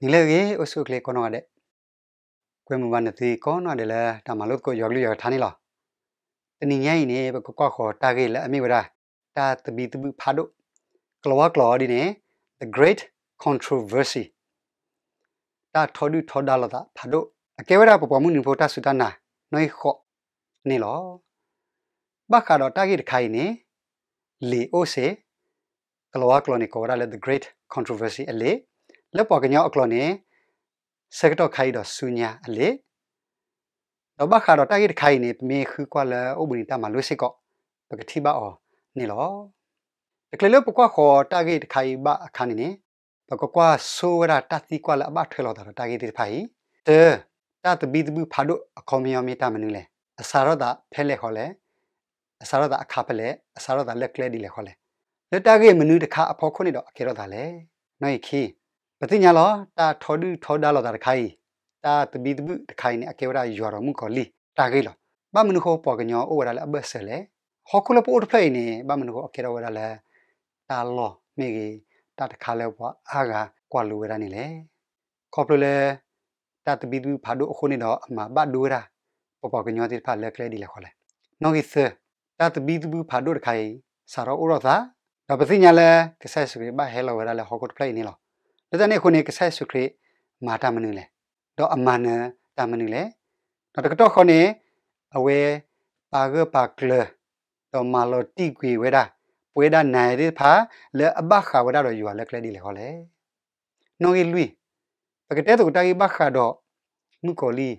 နံၤလၢအဂ့ၤ အိၣ်ဆူၣ်အိၣ်ချ့ကိးနီၢ်ဂၤဒဲး, ကွဲမုာ်ဘၣ်နသုကိးနီၢ်ဂၤဒဲးလၢတၢ်မၤလိသကိးယွၤကလုၢ်ယွၤကထါန့ၣ်လီၤ. တနံၤညါအံၤန့ၣ် ပကကွၢ်ဃီၤတၢ်ဂ့ၢ်လၢအမ့ၢ်ဝဲဒၣ် တၢ်သဘံၣ်သဘုၣ်ဖးဒိၣ်, ကလီၤဝါကျိာ်အီၤဒ်န့ၣ် The Great Controversy, တၢ်ထီဒုၣ်ထီဒါလိာ်သးဖးဒိၣ်, အကဲဝဲဒၣ်ပပှၤမုၢ်နံၤဖိတၢ်စူၢ်တၢ်နာ် နီၣ်ဂံၢ်ဃိးန့ၣ်လီၤ. ဘၣ်ဃးဒီးတၢ်ဂ့ၢ်တခါအံၤန့ၣ် လံာ်အိၣ်စ့ၢ်, ကလီၤဝါကျိာ်န့ၣ် ကိးဝဲဒၣ်လၢ The Great Controversy အလံာ်, လၢပှၤကညီအကျိာ်န့ၣ် ဆၢကတီၢ်ခါအံၤဒီးဆူညါအလံာ်, ဒီးဘၣ်ဃးဒီးတၢ်ဂ့ၢ်တခါအံၤန့ၣ် ပမ့ၢ်ဃုကွၢ်လၢအိၣ်ဘှံးနံၤတၢ်မၤလိစ့ၢ်ကီး ပကထံၣ်ဘၣ်အီၤန့ၣ်လီၤ. တချုးလၢပကွၢ်ဃီၤတၢ်ဂ့ၢ်တခါအံၤဘၣ်အခါန့ၣ်န့ၣ် ပကကွၢ်ဆိဝဲဒၣ်တၢ်သံကွၢ်လၢအဘၣ်ထွဲလိာ်သးဒီးတၢ်ဂ့ၢ်သ့ၣ်တဖၣ်အံၤ, တၢ, တၢ်သဘံၣ်သဘုၣ်ဖးဒိၣ်အခီပညီမ့ၢ်တၢ်မနုၤလဲၣ်, အစးထီၣ်သးဖဲလဲၣ်ဃီလဲၣ်, အစးထီၣ်သးအခါဖဲလဲၣ်, အစးထီၣ်သးလၢကျဲဒ်လဲၣ်ဃီလဲၣ်, လၢတၢ်ဂ့ၢ်မနုၤတခါအဖီခိၣ်န့ၣ်ဒီးအကဲထီၣ်သးလဲၣ်. နီၣ်ဂံၢ်ခံ, ပသ့ၣ်ညါလီၤ တၢ်ထီဒုၣ်ထီဒါလိာ်သးတခါအံၤ, တၢ်သဘံၣ်သဘုၣ်တခါအံၤန့ၣ် အကဲဝဲဒၣ်ယွၤဒီးမုၣ်ကီၤလံၢ်တၢ်ဂ့ၢ်လီၤ. ဘၣ်မနုၤဃိပှၤကညီအိၣ်ဝဲဒၣ်လၢအဘၢၣ်စၢၤလဲၣ်. ဟီၣ်ခိၣ်လၢပအိၣ်တဖျၢၣ်အံၤန့ၣ် ဘၣ်မနုၤဃိအကဲထီၣ်ဝဲဒၣ်လၢ တၢ်လီၢ်မ့ၢ်ဂ့ၤ, တၢ်တခါလၢပှၤအါဂၤကွၢ်လိဝဲဒၣ်န့ၣ်လဲၣ်. ခီဖျိလၢ တၢ်သဘံၣ်သဘုၣ်ဖးဒိၣ်အဃိန့ၣ်ဒီး အမၤဘၣ်ဒိဝဲဒၣ် ပပှၤကညီသ့ၣ်တဖၣ်လၢကျဲဒ်လဲၣ်ဃီလဲၣ်. နီၣ်ဂံၢ်သၢ, တၢ်သဘံၣ်သဘုၣ်ဖးဒိၣ်တခါအံၤ စးထီၣ်အိၣ်ထီၣ်သး, ဒီးပသ့ၣ်ညါလၢကစၢ်ယ့ၣ်ၡူးခရံာ်ဘၣ်ဟဲလီၤဝဲဒၣ်လၢဟီၣ်ခိၣ်တဖျၢၣ်အံၤန့ၣ်လီၤ. လၢတၢ်န့ၣ်အဃိန့ၣ် ကစၢ်ယ့ၣ်ၡူးခရံာ်မၤတၢ်မနုၤလဲၣ်, ဒီးအမၤနၢၤတၢ်မနုၤလဲၣ်. ဒီးတကတီၢ်ဃီန့ၣ် အဝဲပာ်ဂၢၢ်ပာ်ကျၢၤ ဒီးမၤလီၤတံၢ်ကွံာ်ဝဲဒၣ် ပဝဲဒၣ်နၤယၤသ့ၣ်တဖၣ် လၢအဘၣ်ဃးဝဲဒၣ်ဒီးယွၤလၢကျဲဒ်လဲၣ်ဃီလဲၣ်. နီၣ်ဂံၢ်လွံၢ်, ပကတဲသကိးတၢ်ဂ့ၢ်ဘၣ်ဃးဒီး မုၣ်ကီၤလံၢ်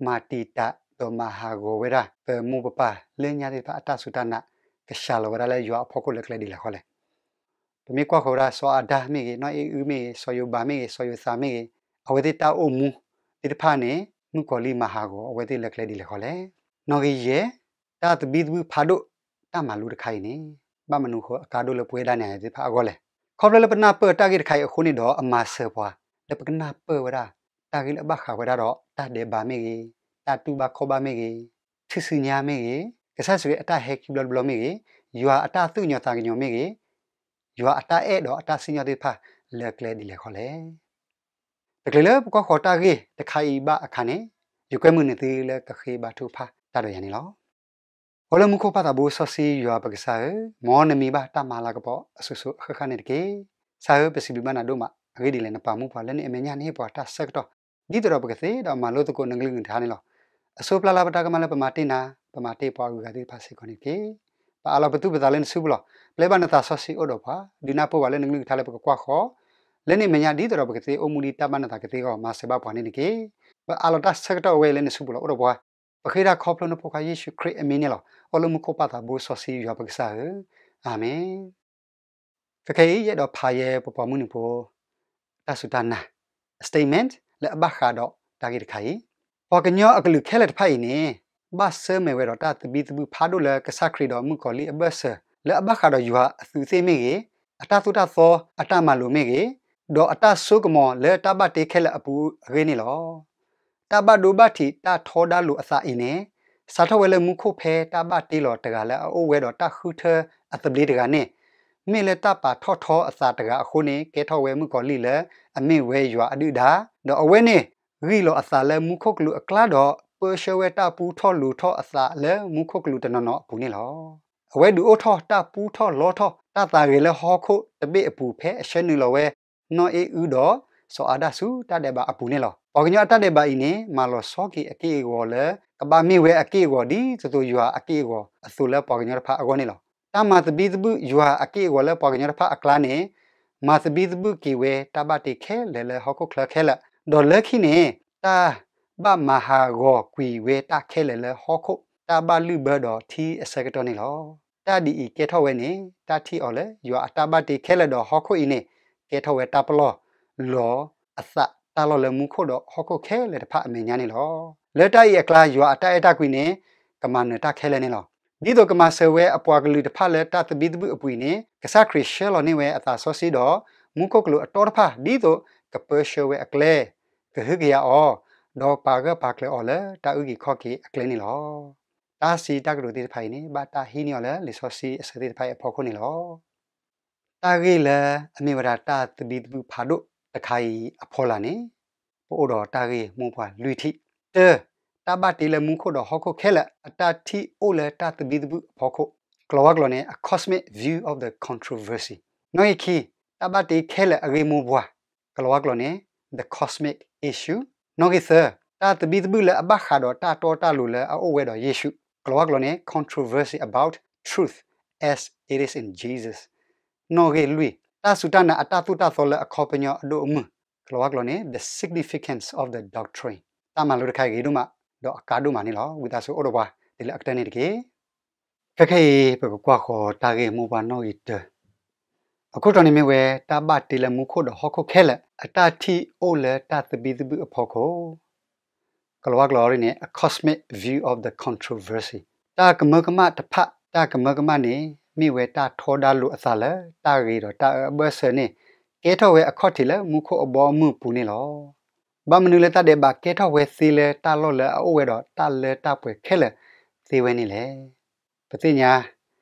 မၤတံာ်တာ်ဒီးမၤဟးဂီၤဝဲဒၣ် ပမိၢ်ပပၢ်လၢညါသ့ၣ်တဖၣ်အတၢ်စူၢ်တၢ်နာ် ကစှၤလီၤဝဲဒၣ်လၢယွၤအဖီခိၣ်လၢကျဲဒ်လဲၣ်ဃီလဲၣ်. ပမ့ၢ်ကွၢ်ဃီၤဝဲဒၣ်စီၤအၤဒၣ်မ့ၢ်ဂ့ၤ, နီၢ်အ့ၣ်အုမ့ၢ်ဂ့ၤ, စီၤယိၤဘးမ့ၢ်ဂ့ၤ, စီၤယိၤသးမ့ၢ်ဂ့ၤ, အဝဲသ့ၣ်တၢ်အိၣ်မူသ့ၣ်တဖၣ်န့ၣ် မုၣ်ကီၤလံၢ်မၤဟးဂီၤအဝဲသ့ၣ်လၢကျဲဒ်လဲၣ်ဃီလဲၣ်. နီၣ်ဂံၢ်ယဲၢ်, တၢ်သဘံၣ်သဘုၣ်ဖးဒိၣ်တၢ်မၤလိတခါအံၤန့ၣ် ဘၣ်မနုၤဃိအကါဒိၣ်လၢပဝဲဒၣ်နၤယၤသ့ၣ်တဖၣ်အဂီၢ်လဲၣ်. ခီဖျိလၢပနၢ်ပၢၢ်တၢ်ဂ့ၢ်တခါအံၤအဃိန့ၣ်ဒီး အမၤစၢၤပှၤ လၢပကနၢ်ပၢၢ်ဝဲဒၣ် တၢ်ဂ့ၢ်လၢအဘၣ်ဃးဝဲဒၣ်ဒီး တၢ်ဒဲးဘးမ့ၢ်ဂ့ၤ, တၢ်တူၢ်ဘၣ်ခီၣ်ဘၣ်မ့ၢ်ဂ့ၤ, ထူၣ်စုညါမ့ၢ်ဂ့ၤ, ကစၢ်ယ့ၣ်ၡူးခရံာ်အတၢ်ဟဲခံဘျီတဘျီမ့ၢ်ဂ့ၤ, ယွၤအတၢ်သူၣ်ကညီၤသးကညီၤမ့ၢ်ဂ့ၤ, ယွၤအတၢ်အဲၣ်ဒီးအတၢ်စံၣ်ညီၣ်သ့ၣ်တဖၣ်လၢကျဲဒ်လဲၣ်ဃီလဲၣ်. တချုးလၢပကွၢ်ဃီၤတၢ်ဂ့ၢ်တခါအံၤဘၣ်အခါန့ၣ် ယကွဲမုာ်နသုလၢကဃ့ဘါထုကဖၣ်တၢ်ဒီးယၤန့ၣ်လီၤ. အိၣ်လၢမူခိၣ်ပၢ်သးဘိစီဆှံယွၤပကစၢ်ဧၢ, မ်နမံၤဘၣ်တၢ်မၤလၤကပီၤအစိၤစိၤအဃၣ်ဃၣ်န့ၣ်တက့ၢ်. ကစၢ်ဧၢ, ပစံးဘျုးဘၣ်နၤဒိၣ်မး, အဂ့ၢ်ဒ်လဲၣ် နပာ်မူပှၤလၢနအမဲာ်ညါ နဟ့ၣ်ပှၤတၢ်ဆၢကတီၢ် ဒ်သိးဒီးပကသ့ဒီးမၤလိသကိးနကလုၢ်နကထါန့ၣ်လီၤ. အစိပျၢ်လၢပတၢ်ကမၣ်လၢပမၤတ့ၢ်နၤ, ပမၤတ့ၢ်ပှၤအဂုၤအဂၤသ့ၣ်တဖၣ်စ့ၢ်ကီးန့ၣ်တက့ၢ်. ပအးလီၤပသူၣ်ပသးလၢနစုပူၤလီၤ. ပျဲဘၣ်နသးစီဆှံအိၣ်ဒီးပှၤ, ဒုးနၢ်ပၢၢ်ပှၤလၢနကလုၢ်နကထါလၢပကကွၢ်ဃီၤ လၢနအမဲာ်ညါ ဒ်သိးဒီးပကသ့အိၣ်မူဒ်တၢ်ဘၣ်နသးကသ့အဂီၢ် မၤစၢၤဘၣ်ပှၤန့ၣ်တက့ၢ်. ပအးလီၤတၢ်ဆၢကတီၢ်အဝဲအံၤလၢနစုပူၤလီၤ. အိၣ်ဒီးပှၤ, ပဃ့တၢ်ခီဖျိနဖိခွါယ့ၣ်ၡူးခရံာ်အမံၤန့ၣ်လီၤ. အိၣ်လၢမူခိၣ်ပၢ်သးဘိစီဆှံယွၤပကစၢ်ဧၢ, အၤမ့ၣ်. ခဲခဲအံၤ ယအဲၣ်ဒိးဖးယဲပပှၤမုၢ်နံၤဖိ တၢ်စူၢ်တၢ်နာ် statement လၢအဘၣ်ဃးဒီးတၢ်ဂ့ၢ်တခါအံၤ, ပှၤကညီအကလုာ်ခဲလၢာ်တဖၣ်အံၤန့ၣ် ဘၣ်ဆၢၣ်မဲာ်ဝဲဒီးတၢ်သဘံၣ်သဘုၣ်ဖးဒိၣ်လၢကစၢ်ခရံာ်ဒီးမုၣ်ကီၤလံၢ်အဘၢၣ်စၢၤ လၢအဘၣ်ဃးဒီးယွၤအသူးအသ့ၣ်မ့ၢ်ဂ့ၤ, အတၢ်သိၣ်တၢ်သီအတၢ်မၤလိာ်မ့ၢ်ဂ့ၤ, ဒီးအတၢ်စိကမီၤလၢတၢ်ဘၣ်တ့ခဲလၢာ်အပူၤအဂ့ၢ်န့ၣ်လီၤ. တၢ်ဘၣ်ဒိဘၣ်ထံးတၢ်ထီဒါလိာ်အသးအံၤန့ၣ် စးထီၣ်ဝဲလၢမူခိၣ်ဖဲတၢ်ဘၣ်တ့လီၤတဂၤလၢအအိၣ်ဝဲဒီးတၢ်ဃုထၢအသဘျ့တဂၤန့ၣ် မ့ၢ်လၢတၢ်ပာ်ထီၣ်ထီအသးတဂၤအဃိန့ၣ် ကဲထီၣ်ဝဲမုၣ်ကီၤလံၢ်လၢအမ့ၢ်ဝဲယွၤအဒုၣ်ဒါ, ဒီးအဝဲန့ၣ် ဂံၢ်လီၤအသးလၢမူခိၣ်ကလူးအကျါဒီး ပၢဆှၢဝဲတၢ်ပူထီၣ်လူၤထီၣ်အသးလၢမူခိၣ်ကလူးတနီၤနီၤအပူၤန့ၣ်လီၤ. အဝဲဒုးအိၣ်ထီၣ်တၢ်ပူထီၣ်လီထီၣ်တၢ်သးဂဲၤလၢဟီၣ်ခိၣ်တဘ့ၣ်အပူၤ ဖဲအဆှၢနုာ်လီၤဝဲ နီၢ်အ့ၣ်အုဒီးစီၤအၤဒၣ်ဆူတၢ်ဒဲးဘးအပူၤန့ၣ်လီၤ. ပှၤကညီအတၢ်ဒဲးဘးအံၤန့ၣ် မၤလီၤဆီက့ၤအက့ၢ်အဂီၤလၢ ကဘၣ်မ့ၢ်ဝဲအက့ၢ်အဂီၤ ဒ်သိးသိးယွၤအက့ၢ်အဂီၤအသိးလၢပှၤကညီတဖၣ်အဂီၢ်န့ၣ်လီၤ. တၢ်မၤသဘံၣ်သဘုၣ်ယွၤအက့ၢ်အဂီၤလၢပှၤကညီတဖၣ်အကျါန့ၣ် မၤသဘံၣ်သဘုၣ်က့ၤဝဲတၢ်ဘၣ်တ့ခဲလၢာ်လၢဟီၣ်ခိၣ်ချၢခဲလၢာ်, ဒီးလၢခံန့ၣ် တၢ်ဘၣ်မၤဟးဂီၤကွံာ်ဝဲတၢ်ခဲလၢာ်လၢဟီၣ်ခိၣ် တၢ်ဘၣ်လုၢ်ဘၢဒီးထံအဆၢကတီၢ်န့ၣ်လီၤ. တၢ်ဒ်အံၤကဲထီၣ်ဝဲန့ၣ် တၢ်ထံၣ်အီၤလၢယွၤအတၢ်ဘၣ်တ့ခဲလၢာ်ဒီးဟီၣ်ခိၣ်အံၤန့ၣ် ကဲထီၣ်ဝဲတၢ်ပလီၢ်လီၤအသးတၢ်လီၢ်လၢမူခိၣ်ဒီးဟီၣ်ခိၣ်ခဲလၢာ်တဖၣ်အမဲာ်ညါန့ၣ်လီၤ. လၢတၢ်အံၤအကျါ ယွၤအတၢ်အဲၣ်တၢ်ကွံန့ၣ် ကမၤနၢၤတၢ်ခဲလၢာ်န့ၣ်လီၤ. ဒ်သိးကမၤစၢၤဝဲအပှၤကလုာ်တဖၣ်လၢတၢ်သဘံၣ်သဘုၣ်အပူၤအံၤန့ၣ် ကစၢ်ခရံာ်ဆှၢလီၤန့ၢ်ဝဲအသးစီဆှံဒီး မူခိၣ်ကလူးအတီတဖၣ် ဒ်သိးကပၢဆှၢဝဲအကျဲ ကဟုကယာ်အီၤ, ဒီးပာ်ဂၢၢ်ပာ်ကျၢၤအီၤလၢတၢ်အုၣ်က့ၤခီၣ်က့ၤအကျဲန့ၣ်လီၤ. တၢ်စံးတၢ်ကတိၤသ့ၣ်တဖၣ်အံၤန့ၣ် ဘၣ်တၢ်ဟံးန့ၢ်အီၤလၢလံာ်စီဆှံအဆၢသ့ၣ်တဖၣ်အံၤအဖီခိၣ်န့ၣ်လီၤ. တၢ်ဂ့ၢ်လၢအမ့ၢ်ဝဲဒၣ်တၢ်သဘံၣ်သဘုၣ်ဖးဒိၣ် တခါအံၤအဖီလာ်န့ၣ် ပအိၣ်ဒီးတၢ်ဂ့ၢ်မိၢ်ပှၢ်လွံၢ်ထံၣ်. တၢ, တၢ်ဘၣ်တ့လၢမူခိၣ်ဒီးဟီၣ်ခိၣ်ခဲလၢာ် အတၢ်ထံၣ်အိၣ်လၢတၢ်သဘံၣ်သဘုၣ်အဖီခိၣ်, ကလီၤဝါကျိာ်န့ၣ် a cosmic view of the controversy. နီၣ်ဂံၢ်ခံ, တၢ်ဘၣ်တ့ခဲလၢာ်အဂ့ၢ်မိၢ်ပှၢ်, ကလီၤဝါကျိာ်န့ၣ် the cosmic issue. နီၣ်ဂံၢ်သၢ, တၢ်သဘံၣ်သဘုၣ်လၢအဘၣ်ဃးဒီးတၢ်တီတၢ်လိၤလၢအအိၣ်ဝဲဒီးယ့ၣ်ၡူး, ကလီၤဝါကျိာ်န့ၣ် controversy about truth as it is in Jesus. နီၣ်ဂံၢ်လွံၢ်, တၢ်စူၢ်တၢ်နာ်အတၢ်သိၣ်တၢ်သီလၢအခီပညီအဒိၣ်အမုၢ်, ကလီၤဝါကျိာ်န့ၣ် the significance of the doctrine. တၢ်မၤလိတခါအံၤဂ့ၤဒိၣ်မး ဒီးအကါဒိၣ်မးန့ၣ်လီၤ. ဝံသးစူၤအိၣ်ဒီးပှၤတုၤလၢအကတၢၢ်န့ၣ်တက့ၢ်. ခဲခဲအံၤ ပကကွၢ်ဃီၤတၢ်ဂ့ၢ်မိၢ်ပှၢ်နီၣ်ဂံၢ်တၢ, အခိၣ်တီန့ၣ်မ့ၢ်ဝဲ တၢ်ဘၣ်တ့လၢမူခိၣ်ဒီးဟီၣ်ခိၣ်ခဲလၢာ် အတၢ်ထံၣ်အိၣ်လၢတၢ်သဘံၣ်သဘုၣ်အဖီခိၣ်, ကလီၤဝါကျိာ်အီၤဒ်န့ၣ် a cosmic view of the controversy. တၢ်ကမၢကမၣ်တဖၣ်, တၢ်ကမၢကမၣ်န့ၣ် မ့ၢ်ဝဲတၢ်ထီဒါလိာ်အသးလၢ တၢ်ဂ့ၤဒီးတၢ်အၢအဘၢၣ်စၢၤန့ၣ် ကဲထီၣ်ဝဲအခီၣ်ထံးလၢမူခိၣ်အဘီအမုၢ်အပူၤန့ၣ်လီၤ. ဘၣ်မနုၤလၢတၢ်ဒဲးဘးကဲထီၣ်ဝဲသ့လၢတၢ်လီၢ်လၢအအိၣ်ဝဲဒီးတၢ်လၢတၢ်ပှဲၤခဲလၢာ်သ့ဝဲန့ၣ်လဲၣ်. ပသ့ၣ်ညါ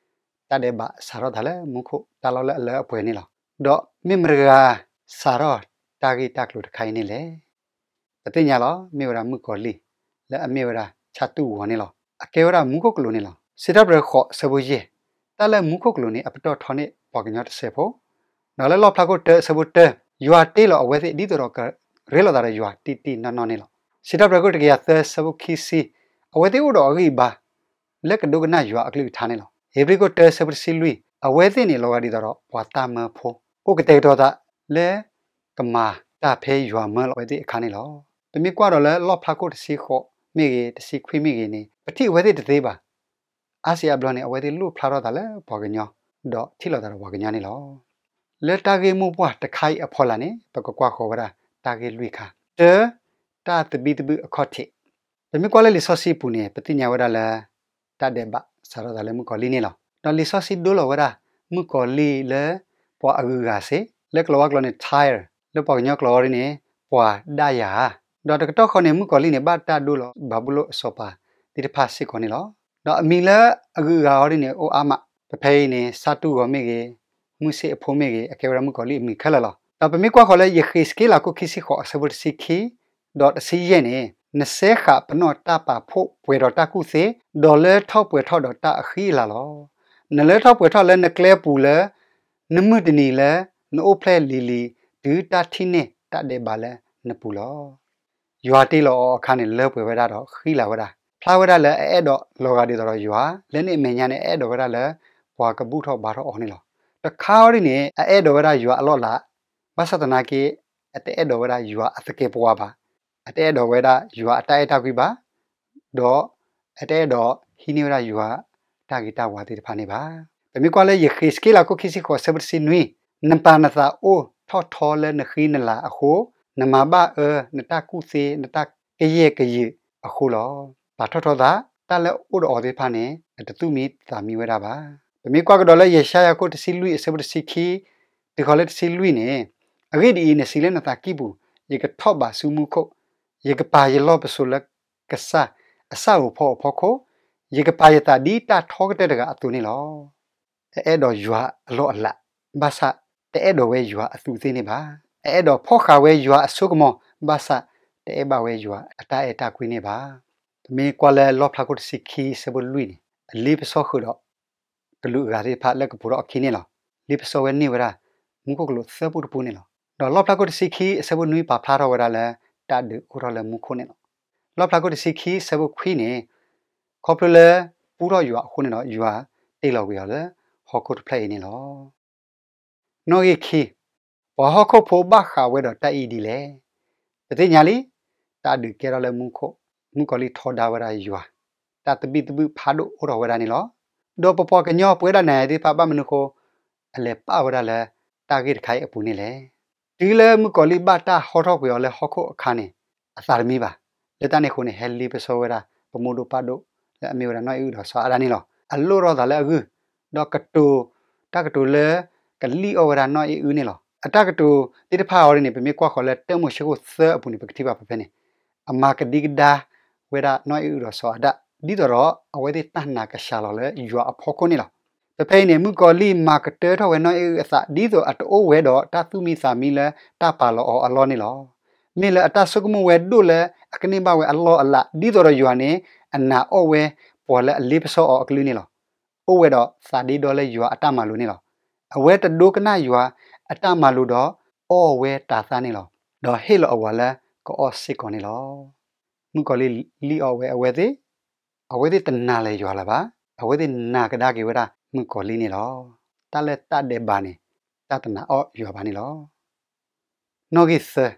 တၢ်ဒဲးဘးစးထီၣ်သးလၢမူခိၣ်တၢ်လီၢ်လၢအလၢအပှဲၤန့ၣ်လီၤ. ဒီးမ့ၢ်မတဂၤစးထီၣ်တၢ်ဂ့ၢ်တၢ်ကျိၤတခါအံၤန့ၣ်လဲၣ်. ပသ့ၣ်ညါလီၤ မ့ၢ်ဝဲဒၣ်မုၣ်ကီၤလံၢ် လၢအမ့ၢ်ဝဲဒၣ်ဆၣ်တူၢ်ဝီၤန့ၣ်လီၤ. အကဲဝဲဒၣ်မူခိၣ်ကလူးန့ၣ်လီၤ. စံးထီၣ်ပတြၢၤဃိးအဆၢဖိယဲၢ်, တၢ်လၢမူခိၣ်ကလူးန့ၣ် အပတီၢ်ထီန့ၢ်ပှၤကညီတစဲးဖိ, ဒီးလၢလီၣ်ဖျါခိၣ်တၢအဆၢဖိတၢ, ယွၤတ့လီၤအဝဲသ့ၣ်ဒ်သိးဒီးကရ့လိာ်သးဒီးယွၤတံၢ်တံၢ်နီၢ်နီၢ်န့ၣ်လီၤ. စံးထီၣ်ပတြၢၤခိၣ်တကယၤသၢအဆၢဖိခံဆံ, အဝဲသ့ၣ်အိၣ်ဒီးအဂံၢ်အဘါ လၢကဒိကနၣ်ယွၤအကလုၢ်ကထါန့ၣ်လီၤ. ဧ့ၤဘြံၤခိၣ်တၢအဆၢဖိတဆံလွံၢ်, အဝဲသ့ၣ်န့ၣ်လီၤဂာ်ဒ်သိးဒီးပှၤတၢ်မၢဖိ, အိၣ်ကတဲာ်ကတီၤသးလၢ ကမၤတၢ်ဖဲယွၤမၢလီၤအဝဲသ့ၣ်အခါန့ၣ်လီၤ. ပမ့ၢ်ကွၢ်ဒီးလၢလီၣ်ဖျါခိၣ်တဆံဃိးမ့ၢ်ဂ့ၤ တဆံခွံမ့ၢ်ဂ့ၤန့ၣ် ပထံၣ်အဝဲသ့ၣ်တသ့ဘၣ်. အါစံးအါဘျီန့ၣ် အဝဲသ့ၣ်လိၣ်ဖျါထီၣ်သးလၢပှၤကညီ, ဒီးထံၣ်လိာ်သးဒီးပှၤကညီန့ၣ်လီၤ. လၢတၢ်ဂ့ၢ်မိၢ်ပှၢ်တခါအံၤအဖီလာ်န့ၣ် ပကကွၢ်ဃီၤဝဲဒၣ်တၢ်ဂ့ၢ်လွံၢ်ခါ. တၢ, တၢ်သဘံၣ်သဘုၣ်အခီၣ်ထံး. ပမ့ၢ်ကွၢ်လၢလံာ်စီဆှံအပူၤန့ၣ် ပသ့ၣ်ညါဝဲဒၣ်လၢ တၢ်ဒဲးဘးစးထီၣ်သးလၢမုၣ်ကီၤလံၢ်န့ၣ်လီၤ. ဒီးလံာ်စီဆှံဒိလီၤဝဲဒၣ် မုၣ်ကီၤလံၢ်လၢ ပှၤအဂုၤအဂၤစ့ၢ်, လၢကလီၤဝါကျိာ်န့ၣ် Tyre, လၢပှၤကညီကျိာ်အီၤဒ်န့ၣ် ပှၤဒၣ်ယၤဧါ. ဒီးတကတီၢ်ဃီန့ၣ် မုၣ်ကီၤလံၢ်န့ၣ် ဘၣ်တၢ်ဒိလီၤဘၤဘူလိၣ်အစီၤပၤသ့ၣ်တဖၣ်စ့ၢ်ကီးန့ၣ်လီၤ. ဒီးအမံၤလၢအဂုၤအဂၤအီၤဒ်န့ၣ် အိၣ်အါမး, ပဖဲအံၤန့ၣ် ဆၣ်တူၢ်ဂီၤမ့ၢ်ဂ့ၤ, မုၢ်ဆ့ၣ်အဖိမ့ၢ်ဂ့ၤ, အကဲဝဲဒၣ်မုၣ်ကီၤလံၢ်အမံၤခဲလၢာ်လီၤ. ဒီးပမ့ၢ်ကွၢ်ဃီၤလၢယဃ့းစက့လးခိၣ်ခံဆံဃိးအဆၢဖိတဆံခံ ဒီးတဆံယဲၢ်န့ၣ်, နစဲဃာ်ပနီၣ်တၢ်ပာ်ဖှိၣ်ပှဲၤဒီးတၢ်ကူၣ်သ့, ဒီးလၢထီၣ်ပှဲၤထီၣ်ဒီးတၢ်အဃံအလၤလီၤ. နလၢထီၣ်ပှဲၤထီၣ်လၢနကျဲပူၤလၢ နမုၢ်တနံၤလၢ နအိၣ်ဖျဲၣ်လံၤလံၤ တုၤတၢ်ထံၣ်န့ၢ်တၢ်ဒဲးဘးလၢနပူၤလီၤ. ယွၤတ့လီၤအီၤအခါန့ၣ် လၢပှဲၤဝဲဒၣ်ဒီးဃံလၤဝဲဒၣ်. ဖျါဝဲဒၣ်လၢအအဲၣ်ဒိးလီၤဂာ်ဒ်သိးဒီးယွၤ, လၢန့ၣ်အမဲာ်ညါန့ၣ် အအဲၣ်ဒိးဝဲဒၣ်လၢ ပှၤကဘူၣ်ထီၣ်ဘါထီၣ်အီၤန့ၣ်လီၤ. တခါအီၤဒ်န့ၣ် အအဲၣ်ဒိးဝဲဒၣ်ယွၤအလီၢ်အလၤ, ဘၣ်ဆၣ်သနာ်က့ အတအဲၣ်ဒိးဝဲဒၣ်ယွၤအသကဲးပဝးဘၣ်, အတအဲၣ်ဒိးဝဲဒၣ်ယွၤအတၢ်အဲၣ်တၢ်ကွံဘၣ်, ဒီးအတအဲၣ်ဒိးဟံးန့ၢ်ဝဲဒၣ်ယွၤတၢ်ဂ့ၤတၢ်ဝါသ့ၣ်တဖၣ်န့ၣ်ဘၣ်. ပမ့ၢ်ကွၢ်လၢယဃ့းစက့လးခိၣ်ခံဆံဃိးအဆၢဖိတဆံနွံ, နပာ်နသးအိၣ်ထီၣ်ထီလၢနဃံနလၤအဃိ, နမၤဘၣ်အၢနတၢ်ကူၣ်သ့ နတၢ်ကယဲၢ်ကယုာ်အဃိလီၤ. ပာ်ထီၣ်ထီသး, တၢ်လၢအအိၣ်ဒီးအီၤသ့ၣ်တဖၣ်န့ၣ် အတသူၣ်မံသးမံဝဲဒၣ်ဘၣ်. ပမ့ၢ်ကွၢ်ကဒီးလၢယၡါယၤခိၣ်တဆံလွံၢ်အဆၢဖိတဆံခံ တုၤဃီၤလၢတဆံလွံၢ်န့ၣ်, အဂ့ၢ်ဒ်အံၤ, နစံးလၢနသးကံၢ်ပူၤ, ယကထီၣ်ဘးဆူမူခိၣ်, ယကပာ်ယလီၢ်ပစိာ်လၢကစၢ်အဆၣ်ဧိၤဖီဧိၤအဖီခိၣ်, ယကပာ်ယသးဒ်တၢ်ထီကတၢၢ်တဂၤအသိးန့ၣ်လီၤ. အအဲၣ်ဒိးယွၤအလီၢ်အလၤ, ဘၣ်ဆၣ်တအဲၣ်ဒိးဝဲယွၤအသူးအသ့ၣ်န့ၣ်ဘၣ်. အအဲၣ်ဒိးဖီၣ်ဃာ်ဝဲယွၤအစိကမီၤ, ဘၣ်ဆၣ်တအဲၣ်ဘၣ်ဝဲယွၤအတၢ်အဲၣ်တၢ်ကွံန့ၣ်ဘၣ်. ပမ့ၢ်ကွၢ်လၢလီၣ်ဖျါခိၣ်တဆံခံအဆၢဖိလွံၢ်န့ၣ်, အလ့ပစီဃုာ်ဒီး ကလူးအဂၤသ့ၣ်တဖၣ်လၢကပူၤထီၣ်အခံန့ၣ်လီၤ. လ့ပစီဝဲန့ၢ်ဝဲဒၣ် မူခိၣ်ကလူးသၢပူတပူန့ၣ်လီၤ. ဒီးလီၣ်ဖျါခိၣ်တဆံခံအဆၢဖိနွံပာ်ဖျါထီၣ်ဝဲဒၣ်လၢ တၢ်ဒုးအိၣ်ထီၣ်လၢမူခိၣ်န့ၣ်လီၤ. လီၣ်ဖျါခိၣ်တဆံခံအဆၢဖိခွံန့ၣ်, ခီဖျိလၢပူထီၣ်ယွၤအဃိန့ၣ်ဒီး ယွၤတ့လီၤကွံာ်အီၤလၢဟီၣ်ခိၣ်တဖျၢၣ်အံၤန့ၣ်လီၤ. နီၣ်ဂံၢ်ခံ, ပှၤဟီၣ်ခိၣ်ဖိဘၣ်ဃးဝဲဒီးတၢ်အံၤဒ်လဲၣ်. ပသ့ၣ်ညါလံ, တၢ်ဒုးကဲထီၣ်လၢမူခိၣ်, မုၣ်ကီၤလံၢ်ထီဒါဝဲဒၣ်ယွၤ, တၢ်သဘံၣ်သဘုၣ်ဖးဒိၣ်အိၣ်ထီၣ်ဝဲဒၣ်န့ၣ်လီၤ. ဒီးပပှၤကညီပဝဲဒၣ်နၤယၤသ့ၣ်တဖၣ်ဘၣ်မနုၤအဃိ အလဲၤပာ်ဝဲဒၣ်လၢတၢ်ဂ့ၢ်တခါအံၤအပူၤန့ၣ်လဲၣ်. တုၤလၢမုၣ်ကီၤလံၢ်ဘၣ်တၢ်ဟီထီၣ်ကွံာ်အီၤလၢဟီၣ်ခိၣ်အခါန့ၣ် အသးတမံဘၣ်. လၢတၢ်န့ၣ်အဃိန့ၣ် ဟဲလ့ပစီဝဲဒၣ် ပမိၢ်ဒိၣ်ပၢ်ဒိၣ်လၢအမ့ၢ်ဝဲဒၣ်နီၢ်အံၣ်အုဒီးစီၤအၤဒၣ်န့ၣ်လီၤ. အလိၣ်ထီၣ်သးလၢအဂုၢ်, ဒီးကတိၤ, တၢ်ကတိၤလၢကလံၣ်အီၣ်ဝဲဒၣ်နီၢ်အံၣ်အုန့ၣ်လီၤ. အတၢ်ကတိၤသ့ၣ်တဖၣ်အီၤဒ်န့ၣ် ပမ့ၢ်ကွၢ်ဃီၤလၢတၢမိၤၡ့ခိၣ်သၢအပူၤန့ၣ် ပကထံၣ်ဘၣ်ဖဲဖဲန့ၣ်, အမၤကဒံကဒါဝဲဒၣ်နီၢ်အံၣ်အုဒီးစီၤအၤဒၣ် ဒ်သိးဒီးအဝဲသ့ၣ်တၢ်နာ်ကစှၤလီၤလၢယွၤအဖီခိၣ်န့ၣ်လီၤ. ဖဲဖဲအံၤန့ၣ် မုၣ်ကီၤလံၢ်မၤကတၢထီၣ်ဝဲနီၢ်အ့ၣ်အုအသး ဒ်သိးအတအိၣ်ဝဲဒီးတၢ်သူၣ်မံသးမံလၢတၢ်ပာ်လီၤအီၤအလီၢ်န့ၣ်လီၤ. မ့ၢ်လၢအတၢ်ဆိကမိၣ်ဝဲဒိၣ်လၢအကန့ၢ်ဘၣ်ဝဲအလီၢ်အလး ဒ်သိးဒီးယွၤန့ၣ် အနာ်အီၣ်ဝဲပှၤလၢအလ့ပစီအီၤအကလုၢ်န့ၣ်လီၤ. အိၣ်ဝဲဒီးသးဒ့ဒီလၢယွၤအတၢ်မၤလိာ်န့ၣ်လီၤ. အဝဲတဒိကနၣ်ယွၤအတၢ်မၤလိာ်ဒီး အီၣ်ဝဲတၤသၣ်န့ၣ်လီၤ. ဒီးဟ့ၣ်လီၤအဝၤလၢကအီၣ်စ့ၢ်ကီးန့ၣ်လီၤ. မုၣ်ကီၤလံၢ်လံၣ်အီၣ်ဝဲအဝဲသ့ၣ်, အဝဲသ့ၣ်တနာ်လၢၤယွၤလၢၤဘၣ်. အဝဲသ့ၣ်နာ်ကဒါက့ၤဝဲဒၣ်မုၣ်ကီၤလံၢ်န့ၣ်လီၤ. တၢ်လၢတၢ်ဒဲးဘးန့ၣ် တၢ်တနာ်အီၣ်ယွၤဘၣ်န့ၣ်လီၤ. နီၣ်ဂံၢ်သၢ,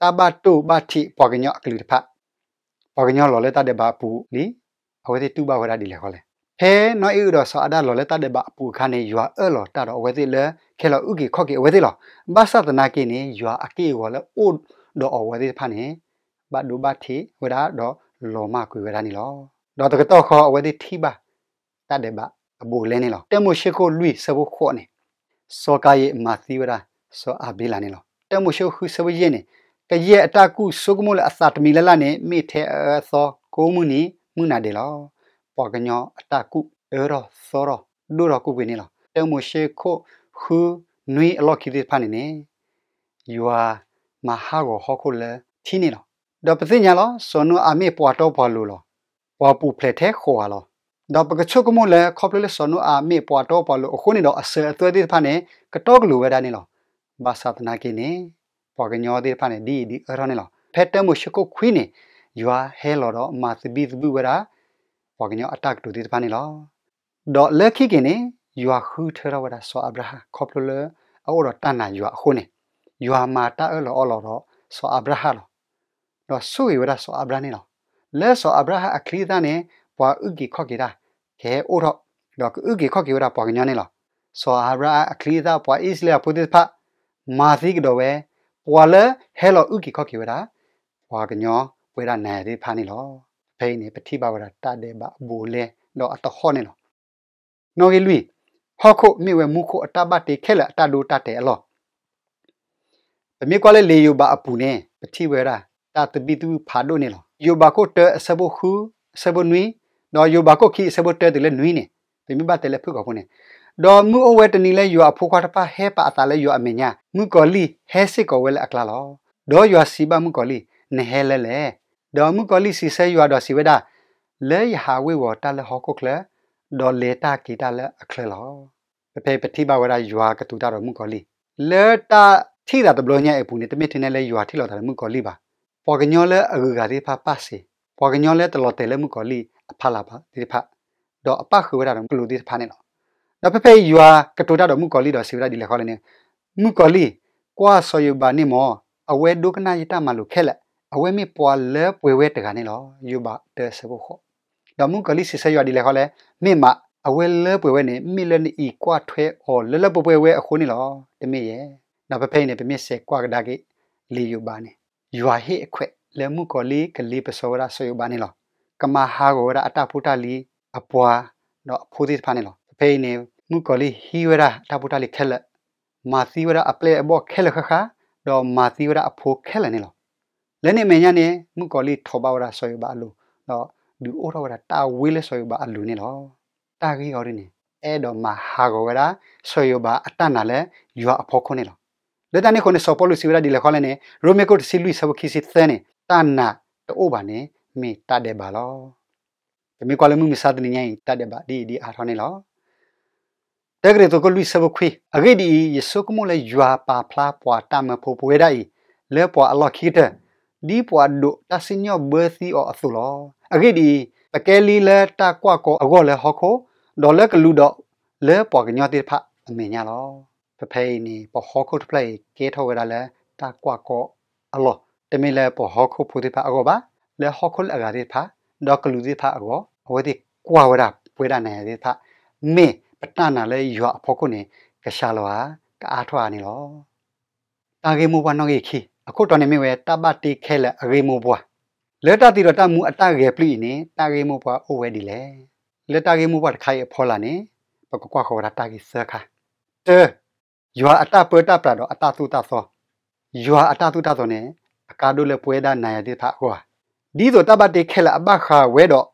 တၢ်ဘၣ်တိၢ်ဘၣ်ထံးပှၤကညီအကလုာ်တဖၣ်, ပှၤကညီလီၤလၢတၢ်ဒဲးဘးအပူၤလံ, အဝဲသ့ၣ်တူၢ်ဘၣ်ဝဲဒၣ်ဒ်လဲၣ်ဃီလဲၣ်. ဖဲနီၢ်အ့ၣ်အုဒီးစီၤအၤဒၣ်လီၤလၢတၢ်ဒဲးဘးအပူၤအခါန့ၣ် ယွၤအၢၣ်လီၤတၢ်ဒီးအဝဲသ့ၣ်လၢ ကဟဲလီၤအုၣ်က့ၤခီၣ်က့ၤအဝဲသ့ၣ်လီၤ. ဘၣ်ဆၣ်သနာ်က့န့ၣ် ယွၤအက့ၢ်အဂီၤလၢအိၣ်ဒီးအဝဲသ့ၣ်တဖၣ်န့ၣ် ဘၣ်ဒိဘၣ်ထံးဝဲဒၣ်ဒီးလီၤမၢ်ကွံာ်ဝဲဒၣ်န့ၣ်လီၤ. ဒီးတကတီၢ်ဃီအဝဲသ့ၣ်ထံၣ်ဘၣ် တၢ်ဒဲးဘးအဘူးအလဲန့ၣ်လီၤ. တၢမိၤၡ့ခိၣ်လွံၢ်ဆၢဖိဃိးန့ၣ်, စီၤကၤယံၣ်မၤသံဝဲဒၣ်စီၤအၤဘ့လးန့ၣ်လီၤ. တၢမိၤၡ့ဃုဆၢဖိယဲၢ်န့ၣ်, ကယဲၢ်အတၢ်ကူၣ်ဆိကမိၣ်လၢအသးတမံၤလၢ်လၢ်န့ၣ် မ့ၢ်ထဲအအၢအသီကိးမုၢ်နံၤမုၢ်နၤဒဲးလီၤ. ပှၤကညီအတၢ်ကူၣ်အၢထီၣ်သီထီၣ်ဒိၣ်ထီၣ်ကူၣ်ပှ့ၤန့ၣ်လီၤ. တၢမိၤၡ့ခိၣ်ဃုနွံအလီၢ်ခံသ့ၣ်တဖၣ်န့ၣ်န့ၣ် ယွၤမၤဟးဂီၤဟီၣ်ခိၣ်လၢထံန့ၣ်လီၤ. ဒီးပသ့ၣ်ညါလီၤ စီၤနိအၤမ့ၢ်ပှၤတီပှၤလိၤလီၤ. ပှၤပူၤဖျဲးထဲဃိးဂၤလီၤ. ဒီးပကဆိကမိၣ်လၢခီဖျိလၢစီၤနိအၤမ့ၢ်ပှၤတီပှၤလိၤအဃိန့ၣ်ဒီး အစၢၤအသွဲၣ်သ့ၣ်တဖၣ်န့ၣ် ကတီကလိၤဝဲဒၣ်န့ၣ်လီၤ. ဘၣ်ဆၣ်သနာ်က့န့ၣ် ပှၤကညီသ့ၣ်တဖၣ်န့ၣ် ဒ်အံၤဒ်အၢထီၣ်န့ၣ်လီၤ. ဖဲတၢမိၤၡ့ခိၣ်ခွံန့ၣ် ယွၤဟဲလီၤဒီးမၤသဘံၣ်သဘုၣ်ဝဲဒၣ် ပှၤကညီအတၢ်ကတိၤသ့ၣ်တဖၣ်န့ၣ်လီၤ. ဒီးလၢခံက့ၤန့ၣ် ယွၤဃုထၢထီၣ်ဝဲဒၣ်စီၤအၤဘြၤဟၣ် ခီဖျိလၢအအိၣ်ဒီးတၢ်နာ်ယွၤအဃိန့ၣ်, ယွၤမၤတၢ်အၢၣ်လီၤအီလီၤဒီးစီၤအၤဘြၤဟၣ်လီၤ. ဒီးဆိၣ်ဂ့ၤဝဲဒၣ်စီၤအၤဘြၤဟၣ်န့ၣ်လီၤ. လၢစီၤအၤဘြၤဟၣ်အချံအသၣ်န့ၣ် ပှၤအုၣ်က့ၤခီၣ်က့ၤတၢ် ကဟဲအိၣ်ထီၣ်, ဒီးကအုၣ်က့ၤခီၣ်က့ၤဝဲဒၣ်ပှၤကညီန့ၣ်လီၤ. စီၤအၤဘြၤဟၣ်အချံအသၣ် ပှၤအံၣ်စရ့လးဖိသ့ၣ်တဖၣ် မၤသံကဒီးဝဲ ပှၤလၢဟဲလီၤအုၣ်က့ၤခီၣ်က့ၤဝဲဒၣ် ပှၤကညီပဝဲဒၣ်နၤယၤသ့ၣ်တဖၣ်န့ၣ်လီၤ. ဖဲအံၤန့ၣ် ပထံၣ်ဘၣ်ဝဲဒၣ်တၢ်ဒဲးဘးအဘူးအလဲ ဒီးအတဟီၣ်န့ၣ်လီၤ. နီၣ်ဂံၢ်လွံၢ်, ဟီၣ်ခိၣ်မ့ၢ်ဝဲမူခိၣ်အတၢ်ဘၣ်တ့ခဲလၢာ်အတၢ်ဒိတၢ်တဲာ်အလီၢ်. ပမ့ၢ်ကွၢ်လၢလံာ်ယိၤဘးအပူၤန့ၣ် ပထံၣ်ဝဲဒၣ် တၢ်သဘံၣ်သဘုၣ်ဖးဒိၣ်န့ၣ်လီၤ. ယိၤဘးခိၣ်တၢအဆၢဖိဃု, အဆၢဖိနွံ, ဒီးယိၤဘးခိၣ်ခံအဆၢဖိတၢတုၤလၢနွံန့ၣ် ပမ့ၢ်ဘၣ်တဲလၢဖုၣ်ကိာ်ဖိန့ၣ်, ဒီးမုၢ်အိၣ်ဝဲတနံၤလၢယွၤအဖိခွါတဖၣ်ဟဲပာ်အသးလၢယွၤအမဲာ်ညါ, မုၣ်ကီၤလံၢ်ဟဲစ့ၢ်ကီးဝဲလၢအကျါလီၤ. ဒီးယွၤစံးဘၣ်မုၣ်ကီၤလံၢ်, နဟဲလၢလဲၣ်. ဒီးမုၣ်ကီၤလံၢ်စံးဆၢယွၤဒီးစံးဝဲဒၣ်, လၢယဟးဝ့ၤဝီၤတၢ်လၢဟီၣ်ခိၣ်ချၢ, ဒီးလဲၤတၢ်က့ၤတၢ်လၢအချၢလီၤ. ဖဲဖဲပထံၣ်ဘၣ်ဝဲဒၣ်ယွၤကတိၤတၢ်ဒီးမုၣ်ကီၤလံၢ် လၢတၢ်ထံၣ်သးတဘျီညါအံၤအပူၤန့ၣ် တမ့ၢ်ထဲန့ၣ်လၢယွၤထံၣ်လိာ်သးဒီးမုၣ်ကီၤလံၢ်ဘၣ်. ပှၤကညီလၢအဂုၤအဂၤသ့ၣ်တဖၣ်ပၣ်စ့ၢ်, ပှၤကညီလၢတလီၤတဲာ်လၢမုၣ်ကီၤလံၢ်အဖီလာ်ဘၣ်သ့ၣ်တဖၣ်, ဒီးအပၣ်ဃုာ်ဝဲဒၣ်ဒီးကျိာ်သ့ၣ်တဖၣ်န့ၣ်လီၤ. ဒီးဖဲဖဲအံၤယွၤကတိၤတၢ်ဒီးမုၣ်ကီၤလံၢ်ဒီးစံးဝဲဒၣ်ဒ်လဲၣ်ဃီလဲၣ်န့ၣ်, မုၣ်ကီၤလံၢ်, ကွၢ်စီၤယိၤဘးန့ၣ်မ့ၢ်, အဝဲဒိကနၣ်ယတၢ်မၤလိာ်ခဲလၢာ်, အဝဲမ့ၢ်ပှၤလၢပှဲၤဝဲတဂၤန့ၣ်လီၤ. ယိၤဘးတၢဆၢဖိဃိး ဒီးမုၣ်ကီၤလံၢ်စံးဆၢယွၤဒ်လဲၣ်ဃီလဲၣ်, မ့ၢ်မး, အဝဲလၢပှဲၤဝဲန့ၣ် မ့ၢ်လၢနအံးကွၢ်ထွဲအီၤလၢလၢပှဲၤပှဲၤဝဲအဃိန့ၣ်လီၤ. တမ့ၢ်ယဲ. ဒီးဖဲဖဲအံၤန့ၣ် ပမ့ၢ်စဲးကွၢ်ကဒါက့ၤ လံာ်ယိၤဘးန့ၣ်, ယွၤဟ့ၣ်အခွဲးလၢမုၣ်ကီၤလံၢ်ကလ့ပစီဝဲဒၣ်စီၤယိၤဘးန့ၣ်လီၤ. ကမၤဟးဂီၤဝဲဒၣ်အတၢ်ဖိတၢ်လံၤ အပှၤဒီးအဖိသ့ၣ်တဖၣ်န့ၣ်လီၤ. ဖဲအံၤန့ၣ် မုၣ်ကီၤလံၢ်ဟံးဝဲဒၣ်အတၢ်ဖိတၢ်လံၤခဲလၢာ်, မၤသံဝဲဒၣ်အပျဲၢ်အဘီၣ်ခဲလၢာ်ဃၣ်ဃၣ်, ဒီးမၤသံဝဲဒၣ်အဖိခဲလၢာ်န့ၣ်လီၤ. လၢန့ၣ်အမဲာ်ညါန့ၣ် မုၣ်ကီၤလံၢ်ထိးဘၣ်ဝဲဒၣ်စီၤယိၤဘးအလိၤ, ဒီးဒုးအိၣ်ထီၣ်ဝဲဒၣ်တၢ်ဝ့လၢစီၤယိၤဘးအလိၤန့ၣ်လီၤ. တၢ်ဂ့ၢ်အီၤဒ်န့ၣ် အဲၣ်ဒိးမၤဟးဂီၤဝဲဒၣ် စီၤယိၤဘးအတၢ်နာ်လၢယွၤအဖီခိၣ်န့ၣ်လီၤ. လၢတၢ်န့ၣ်အဃိန့ၣ် စီၤပီလူးစံးဝဲဒၣ်ဒ်လဲၣ်ဃီလဲၣ်န့ၣ်, ရိမ့ၤခိၣ်တဆံလွံၢ်ဆၢဖိခံဆံသၢန့ၣ်, တၢ်နာ်တအိၣ်ဘၣ်န့ၣ် မ့ၢ်တၢ်ဒဲးဘးလီၤ. ပမ့ၢ်ကွၢ်လၢမုၢ်မဆါတနံၤညါအံၤ တၢ်ဒဲးဘးဒ်အံၤဒ်အါထီၣ်န့ၣ်လီၤ. တၢကရံၣ်သူးခိၣ်လွံၢ်ဆၢဖိခွံ, အဂ့ၢ်ဒ်အံၤ, ယဆိကမိၣ်လၢယွၤပာ်ဖျါပှၤတၢ်မၢဖိပဝဲဒၣ်အံၤ လၢပှၤအလီၢ်ခံကတၢၢ်, ဒ်ပှၤဒိးတၢ်စံၣ်ညီၣ်ဘၢသံအီၤအသိးလီၤ. အဂ့ၢ်ဒ်အံၤ, ပကဲလံလၢတၢ်ကွၢ်ကီအဂီၢ်လၢဟီၣ်ခိၣ်, ဒီးလၢကလူးဒီးလၢပှၤကညီသ့ၣ်တဖၣ်အမဲာ်ညါလီၤ. ဖဲဖဲအံၤန့ၣ် ပဟီၣ်ခိၣ်တဖျၢၣ်အံၤ ကဲထီၣ်ဝဲဒၣ်လၢတၢ်ကွၢ်ကီအလီၢ်, တမ့ၢ်လၢပှၤဟီၣ်ခိၣ်ဖိသ့ၣ်တဖၣ်အဂီၢ်ဘၣ်, လၢဟီၣ်ခိၣ်လၢအဂၤသ့ၣ်တဖၣ်, ဒီးကလူးသ့ၣ်တဖၣ်အဂီၢ်, အဝဲသ့ၣ်ကွၢ်ဝဲဒၣ်ပဝဲဒၣ်နၤယၤသ့ၣ်တဖၣ် မ့ၢ်ပတၢ်နာ်လၢယွၤအဖီခိၣ်န့ၣ် ကစှၤလီၤဧါ, ကအါထီၣ်ဧါန့ၣ်လီၤ. တၢ်ဂ့ၢ်မိၢ်ပှၢ်နီၣ်ဂံၢ်ခံ, အခိၣ်တီန့ၣ်မ့ၢ်ဝဲတၢ်ဘၣ်တ့ခဲလၢာ်အဂ့ၢ်မိၢ်ပှၢ်, လၢတၢ်သံဒီးတၢ်မူအတၢ်ဂဲၤပျုၢ်အံၤန့ၣ် တၢ်ဂ့ၢ်မိၢ်ပှၢ်အိၣ်ဝဲဒ်လဲၣ်. လၢတၢ်ဂ့ၢ်မိၢ်ပှၢ်တခါအံၤအဖီလာ်န့ၣ် ပကကွၢ်ဃီၤဝဲဒၣ်တၢ်ဂ့ၢ်သၢခါ. တၢ, ယွၤအတၢ်ပၢတၢ်ပြးဒီးအတၢ်သိၣ်တၢ်သီ, ယွၤအတၢ်သိၣ်တၢ်သီန့ၣ် အကါဒိၣ်လၢပဝဲဒၣ်နၤယၤသ့ၣ်တဖၣ်အဂီၢ်ဧါ. ဒ်သိးတၢ်ဘၣ်တ့ခဲလၢာ်အဘၣ်ဃးဝဲဒီး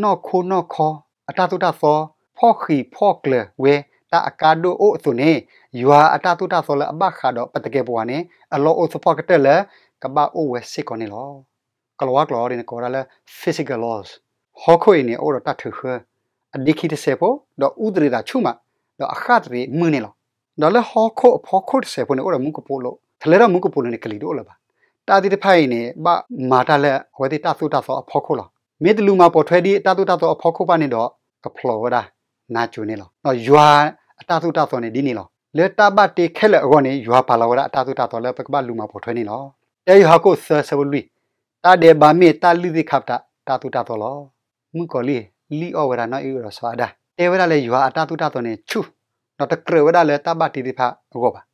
နီၢ်ခိနီၢ်ခီအတၢ်သိၣ်တၢ်သီ, ဖီၣ်ဃံးဖီၣ်ကျၢၤဝဲတၢ်အကါဒိၣ်အိၣ်အသိးန့ၣ်, ယွၤအတၢ်သိၣ်တၢ်သီလၢအဘၣ်ဃးဒီးပသကဲးပဝးန့ၣ် အလီၢ်အိၣ်သပှၢ်ကတၢၢ်လၢ ကဘၣ်အိၣ်ဝဲစ့ၢ်ကီးန့ၣ်လီၤ. ကလၤဝါကျိာ်အံၤန့ၣ် ကိးဝဲဒၣ်လၢ physical laws. ဟီၣ်ခိၣ်အံၤန့ၣ် အအိၣ်ဒီးတၢ်ထုးဃၢ အဒ့ခံတစဲးဖိ, ဒီးအူသရ့းသးဆူၣ်မး, ဒီးအဃၣ်သရ့းမုၢ်န့ၣ်လီၤ. ဒီးလၢဟီၣ်ခိၣ်အဖီခိၣ်တစဲးဖိန့ၣ် အိၣ်ဒီးမူကပိာ်လိၤ, ထလဲထီၣ်မူကပိာ်လိၤန့ၣ် ကလံၤတအိၣ်လၢၤဘၣ်. တၢ်သ့ၣ်တဖၣ်အံၤန့ၣ် ဘၣ်မၤတၢ်လၢအဝဲသ့ၣ်တၢ်သိၣ်တၢ်သီအဖီခိၣ်လီၤ. မ့ၢ်တလူၤမၤပိာ်ထွဲဒ်အတၢ်သိၣ်တၢ်သီအဖီခိၣ်ဘၣ်န့ၣ်ဒီး ကဖျိးဝဲဒၣ်နါစိၤန့ၣ်လီၤ. ဒီးယွၤအတၢ်သိၣ်တၢ်သီန့ၣ်ဒ်န့ၣ်လီၤ. လၢတၢ်ဘၣ်တ့ခဲလၢာ်အဂီၢ်န့ၣ် ယွၤပာ်လီၤဝဲဒၣ်အတၢ်သိၣ်တၢ်သီလၢပကဘၣ်လူၤမၤပိာ်ထွဲန့ၣ်လီၤ. တၢယိၤဟၣ်ခိၣ်သၢဆၢဖိလွံၢ်, တၢ်ဒဲးဘးမ့ၢ်တၢ်လုၢ်သ့ၣ်ခါပတာ်တၢ်သိၣ်တၢ်သီလီၤ. မုၣ်ကီၤလံၢ်လံၣ်အီၣ်ဝဲဒၣ်နီၢ်အံၣ်အုဒီးစီၤအၤဒၣ်, တဲဝဲဒၣ်လၢယွၤအတၢ်သိၣ်တၢ်သီန့ၣ်ဆူၣ်, ဒီးတကြၢးဝဲဒၣ်လၢတၢ်ဘၣ်တ့သ့ၣ်တဖၣ်အဂီၢ်ဘၣ်,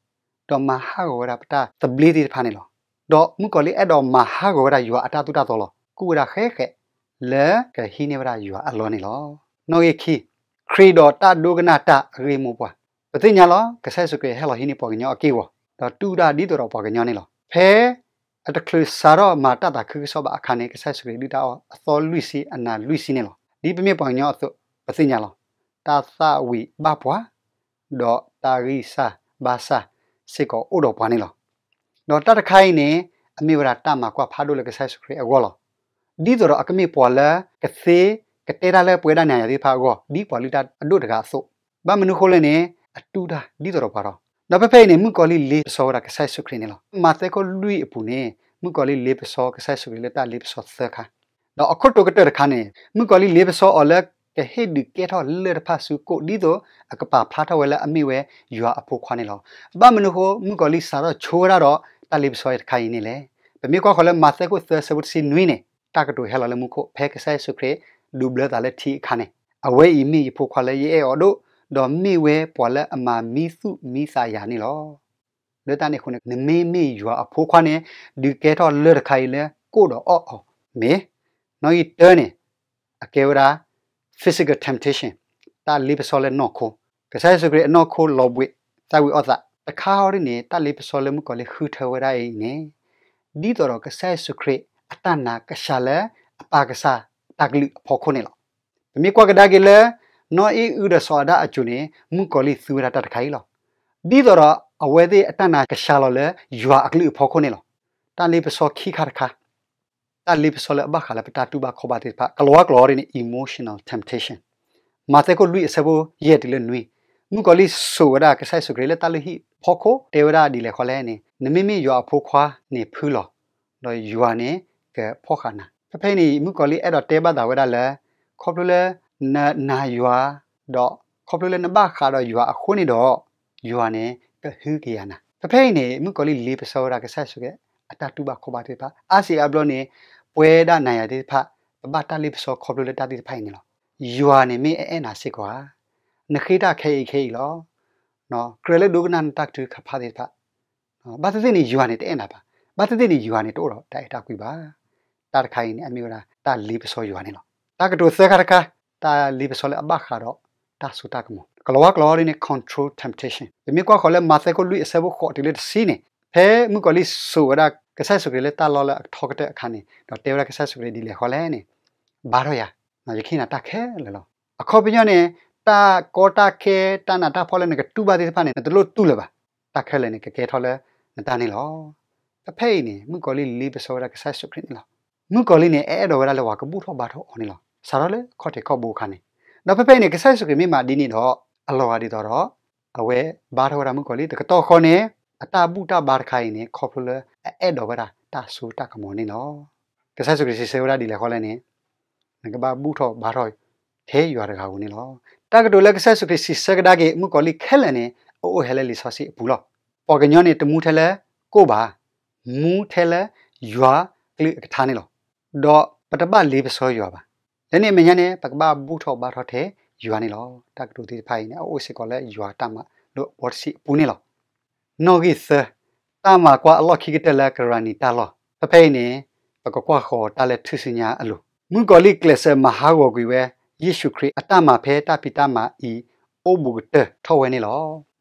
ဒီးမၤဟးဂီၤဝဲဒၣ်ပတၢ်သဘျ့သ့ၣ်တဖၣ်န့ၣ်လီၤ. ဒီးမုၣ်ကီၤလံၢ်အဲၣ်ဒိးမၤဟးဂီၤဝဲဒၣ်ယွၤအတၢ်သိၣ်တၢ်သီလီၤ. ကူၣ်ဝဲဒၣ်ဃဲဃဲ လၢကဟံးန့ၢ်ဝဲဒၣ်ယွၤအလီၢ်န့ၣ်လီၤ. နီၣ်ဂံၢ်ခံ, ခရံာ်ဒီးတၢ်ဒိကနၣ်တၢ်အဂ့ၢ်မိၢ်ပှၢ်, ပသ့ၣ်ညါလီၤ ကစၢ်ယ့ၣ်ၡူးခရံာ်ဟဲလီၤဟံးန့ၢ်ပှၤကညီအက့ၢ်အဂီၤ, ဒီးတူၢ်တၢ်ဒ်သိးဒီးပှၤကညီန့ၣ်လီၤ. ဖဲအတချုးစးထီၣ်မၤတၢ်သးခုကစီၣ်ဘၣ်အခါန့ၣ် ကစၢ်ယ့ၣ်ၡူးခရံာ်ဒုၣ်တၢ်အီၣ်အသီလွံၢ်ဆံအနၤလွံၢ်ဆံန့ၣ်လီၤ. ဒ်ပမ့ၢ်ပှၤကညီအသိး ပသ့ၣ်ညါလီၤ. တၢ်သၣ်ဝံၤဘၣ်ပှၤ ဒီးတၢ်ဂံၢ်စၢ်ဘါစၢ်စ့ၢ်ကီးအိၣ်ဒီးပှၤန့ၣ်လီၤ. ဒီးတၢ်တခါအံၤန့ၣ် အမ့ၢ်ဝဲဒၣ်တၢ်မၤကွၢ်ဖးဒိၣ်လၢကစၢ်ယ့ၣ်ၡူးခရံာ်အဂီၢ်လီၤ. ဒ်သိးဒီးအကမ့ၢ်ပှၤလၢကသ့ကတဲတၢ်လၢပဝဲဒၣ်နၤယၤသ့ၣ်တဖၣ်အဂီၢ် ဒ်ပှၤလုၢ်တၢ်အဒိၣ်တဂၤအသိး, ဘၣ်မနုၤဃိလဲၣ်န့ၣ် အတူၢ်တၢ်ဒ်သိးဒီးပှၤလီၤ. ဒီးဖဲဖဲအံၤန့ၣ် မုၣ်ကီၤလံၢ်လ့ပစီဝဲဒၣ်ကစၢ်ယ့ၣ်ၡူးခရံာ်န့ၣ်လီၤ. မးသဲခိၣ်လွံၢ်အပူၤန့ၣ် မုၣ်ကီၤလံၢ်လ့ပစီကစၢ်ယ့ၣ်ၡူးခရံာ်လၢတၢ်လ့ပစီသၢခါ ဒီးအခိၣ်တိၤကတၢၢ်တခါန့ၣ် မုၣ်ကီၤလံၢ်လ့ပစီအီၤလၢကဟ့ၣ်ဒုးကဲထီၣ်လၢၢ်တဖၣ်ဆူကိၣ် ဒ်သိးအကပာ်ဖျါထီၣ်ဝဲလၢအမ့ၢ်ဝဲယွၤအဖိခွါန့ၣ်လီၤ. ဘၣ်မနုၤအဃိ မုၣ်ကီၤလံၢ်စးထီၣ်ဆိဝဲဒၣ်ဒီးတၢ်လ့ပစီတခါအံၤန့ၣ်လဲၣ်. ပမ့ၢ်ကွၢ်ဃီၤလၢမးသဲခိၣ်သၢဆၢဖိတဆံနွံန့ၣ် တၢ်ကတိၤဟဲလီၤလၢမူခိၣ် ဖဲကစၢ်ယ့ၣ်ၡူးခရံာ်ဒိးဘျၢသးလၢထံအခါန့ၣ်, အဝဲအံၤမ့ၢ်ယဖိခွါလၢယအဲၣ်အီၤဒိၣ်, ဒီးမ့ၢ်ဝဲပှၤလၢအမၤမံသူၣ်မံသးယၤန့ၣ်လီၤ. လၢတၢ်န့ၣ်အဃိန့ၣ် နမ့မ့ၢ်ယွၤအဖိခွါန့ၣ် ဒုးကဲထီၣ်လၢၢ်တခါအံၤလၢကိၣ်ဒီးအီၣ်အီၤမ့ၢ်. နီၣ်ဂံၢ်တၢန့ၣ် အကဲဝဲဒၣ် physical temptation, တၢ်လ့ပစီလၢနီၢ်ခိ. ကစၢ်ယ့ၣ်ၡူးခရံာ်အနီၢ်ခိလီၤဘှံးသၣ်ဝံၤအီၣ်သး, တခါအံၤန့ၣ် တၢ်လ့ပစီလၢမုၣ်ကီၤလံၢ်ဃုထၢဝဲဒၣ်အံၤန့ၣ် ဒ်သိးဒီးကစၢ်ယ့ၣ်ၡူးခရံာ်အတၢ်နာ်ကစှၤလၢအပၢ်ကစၢ်တၢ်ကလုၢ်အဖီခိၣ်န့ၣ်လီၤ. ပမ့ၢ်ကွၢ်ကဒါက့ၤလၢ နီၢ်အံၣ်အုဒီးစီၤအၤဒၣ်အစိၤန့ၣ် မုၣ်ကီၤလံၢ်သူဝဲဒၣ်တၢ်တခါအံၤလီၤ. ဒ်သိးဒီးအဝဲသ့ၣ်အတၢ်နာ်ကစှၤလီၤလၢယွၤအကလုၢ်အဖီခိၣ်န့ၣ်လီၤ. တၢ်လ့ပစီခံခါတခါ တၢ်လ့ပစီလၢအဘၣ်ဃးလၢပတၢ်တူၢ်ဘၣ်ခီၣ်ဘၣ်သ့ၣ်တဖၣ် ကလၤဝါကျိာ်အီၤဒ်န့ၣ် emotional temptation. မးသဲခိၣ်လွံၢ်အဆၢဖိယဲၢ်တုၤလၢနွံ, မုၣ်ကီၤလံၢ်စိာ်ဝဲဒၣ်ကစၢ်ယ့ၣ်ၡူးခရံာ်လၢတၢ်လုၢ်ဟံၣ်ဖီခိၣ် တဲဝဲဒၣ်ဒ်လဲၣ်ဃီလဲၣ်န့ၣ် နမ့မ့ၢ်ယွၤအဖိခွါန့ၣ်ဖုလီၤ, ဒီးယွၤန့ၣ်ကဖီၣ်ဃာ်နၤ. ဖဲဖဲအံၤန့ၣ် မုၣ်ကီၤလံၢ်အဲၣ်ဒိးတဲဘၣ်သးဝဲဒၣ်လၢ ခီဖျိလၢနနာ်ယွၤ ဒီးခီဖျိလၢနဘၣ်ဃးဒီးယွၤအဃိန့ၣ်ဒီး ယွၤန့ၣ်ကဟုကယာ်နၤ. ဖဲဖဲအံၤန့ၣ် မုၣ်ကီၤလံၢ်လ့ပစီဝဲဒၣ်ကစၢ်ယ့ၣ်ၡူးခရံာ်အတၢ်တူၢ်ဘၣ်ခီၣ်ဘၣ်သ့ၣ်တဖၣ် အါစံးအါဘျီန့ၣ် ပဝဲဒၣ်နၤယၤသ့ၣ်တဖၣ် ပဘၣ်တၢ်လ့ပစီခီဖျိလၢတၢ်သ့ၣ်တဖၣ်အံၤန့ၣ်လီၤ. ယွၤန့ၣ်မ့ၢ်အအဲၣ်နၤစ့ၢ်ကီးဧါ. နဃ့တၢ်ခဲအံၤခဲအံၤလီၤ. ကြၢးလၢဒိကနၣ်နတၢ်ကထုးခးဖးသ့ၣ်တဖၣ် ဘၣ်သ့ၣ်သ့ၣ်န့ၣ် ယွၤန့ၣ်တအဲၣ်နၤဘၣ်. ဘၣ်သ့ၣ်သ့ၣ်န့ၣ် ယွၤန့ၣ်တအိၣ်ဒီးတၢ်အဲၣ်တၢ်ကွံဘၣ်. တၢ်တခါအံၤန့ၣ် အမ့ၢ်ဝဲဒၣ်တၢ်လ့ပစီယွၤန့ၣ်လီၤ. တၢ်ကတိၤသၢခါတခါ, တၢ်လ့ပစီလၢအဘၣ်ဃးဒီးတၢ်စိတၢ်ကမီၤ, ကလၤဝါကျိာ်အီၤဒ်န့ၣ် control temptation. ပမ့ၢ်ကွၢ်ဃီၤလၢမးသဲခိၣ်လွံၢ်အဆၢဖိဃိးတုၤလၢတဆံန့ၣ်, ဖဲမုၣ်ကီၤလံၢ်စိာ်ဝဲဒၣ်ကစၢ်ယ့ၣ်ၡူးခရံာ်လၢတၢ်လီၢ်လၢအထီကတၢၢ်အခါန့ၣ် ဒီးတဲဝဲဒၣ်ကစၢ်ယ့ၣ်ၡူးခရံာ်ဒ်လဲၣ်ဃီလဲၣ်န့ၣ်, ဘါထီၣ်ယၤ, ယကဟ့ၣ်နၤတၢ်ခဲလၢာ်လီၤ. အခီပညီန့ၣ် တၢ်ကီတၢ်ခဲ တၢ်နးတၢ်ဖှီၣ်လၢနကတူၢ်ဘၣ်သ့ၣ်တဖၣ်န့ၣ် နတလိၣ်တူၢ်လၢၤဘၣ်. တၢ်ခဲလၢာ်န့ၣ် ကကဲထီၣ်လၢနတၢ်န့ၣ်လီၤ. ဖဲဖဲအံၤန့ၣ် မုၣ်ကီၤလံၢ်လ့ပစီဝဲဒၣ်ကစၢ်ယ့ၣ်ၡူးခရံာ်န့ၣ်လီၤ. မုၣ်ကီၤလံၢ်န့ၣ် အအဲၣ်ဒိးဝဲဒၣ်လၢပှၤကဘူၣ်ထီၣ်ဘါထီၣ်အီၤန့ၣ်လီၤ. စးထီၣ်လၢခီၣ်ထံးခီၣ်ဘိအခါန့ၣ်, ဒီးဖဲဖဲအံၤန့ၣ် ကစၢ်ယ့ၣ်ၡူးခရံာ်မ့ၢ်မၤဒ်န့ၣ်ဒီး အလီၤဂာ်ဒ်သိးဒီး အဝဲဘါထီၣ်ဝဲဒၣ်မုၣ်ကီၤလံၢ်တကတီၢ်ဃီန့ၣ်, အတၢ်ဘူၣ်တၢ်ဘါတခါအံၤန့ၣ် ခီဖျိလၢအအဲၣ်ဒိးဝဲဒၣ်တၢ်စိတၢ်ကမီၤန့ၣ်လီၤ. ကစၢ်ယ့ၣ်ၡူးခရံာ်စံးဆၢဝဲဒၣ်ဒ်လဲၣ်ဃီလဲၣ်န့ၣ်, နကဘၣ်ဘူၣ်ထီၣ်ဘါထီၣ်ထဲယွၤတဂၤဧိၤန့ၣ်လီၤ. တၢ်ကတိၤလၢကစၢ်ယ့ၣ်ၡူးခရံာ်စံးဆၢကဒါက့ၤမုၣ်ကီၤလံၢ်ခဲလၢာ်န့ၣ် အအိၣ်ဟဲလၢလံာ်စီဆှံအပူၤလီၤ. ပှၤကညီန့ၣ် တမူထဲလၢကိၣ်ဘၣ်, မူထဲလၢယွၤကလုၢ်အကထါန့ၣ်လီၤ. ဒီးပတဘၣ်လ့ပစီယွၤဘၣ်. လၢန့ၣ်အမဲာ်ညါန့ၣ် ပကဘၣ်ဘူၣ်ထီၣ်ဘါထီၣ်ထဲယွၤန့ၣ်လီၤ. တၢ်ကတိၤသ့ၣ်တဖၣ်အံၤန့ၣ် အအိၣ်စ့ၢ်ကီးလၢယွၤတၢ်မၤလိာ်အပီတဆံအပူၤန့ၣ်လီၤ. နီၣ်ဂံၢ်သၢ, တၢ်မၤကွၢ်အလီၢ်ခံကတၢၢ်လၢကရၤနံၤတၢ်လီၢ်. ဖဲဖဲအံၤန့ၣ် ပကကွၢ်ဃီၤတၢ်လၢထူၣ်စုညါအလိၤ, မုၣ်ကီၤလံၢ်ကျဲးစၢးမၤဟးဂီၤကွံာ်ဝဲ ယ့ၣ်ၡူးခရံာ်အတၢ်မၤဖဲတၢ်ဖံးတၢ်မၤအံၤ အိၣ်ဘူးကတၢၢ်ထီၣ်ဝဲန့ၣ်လီၤ.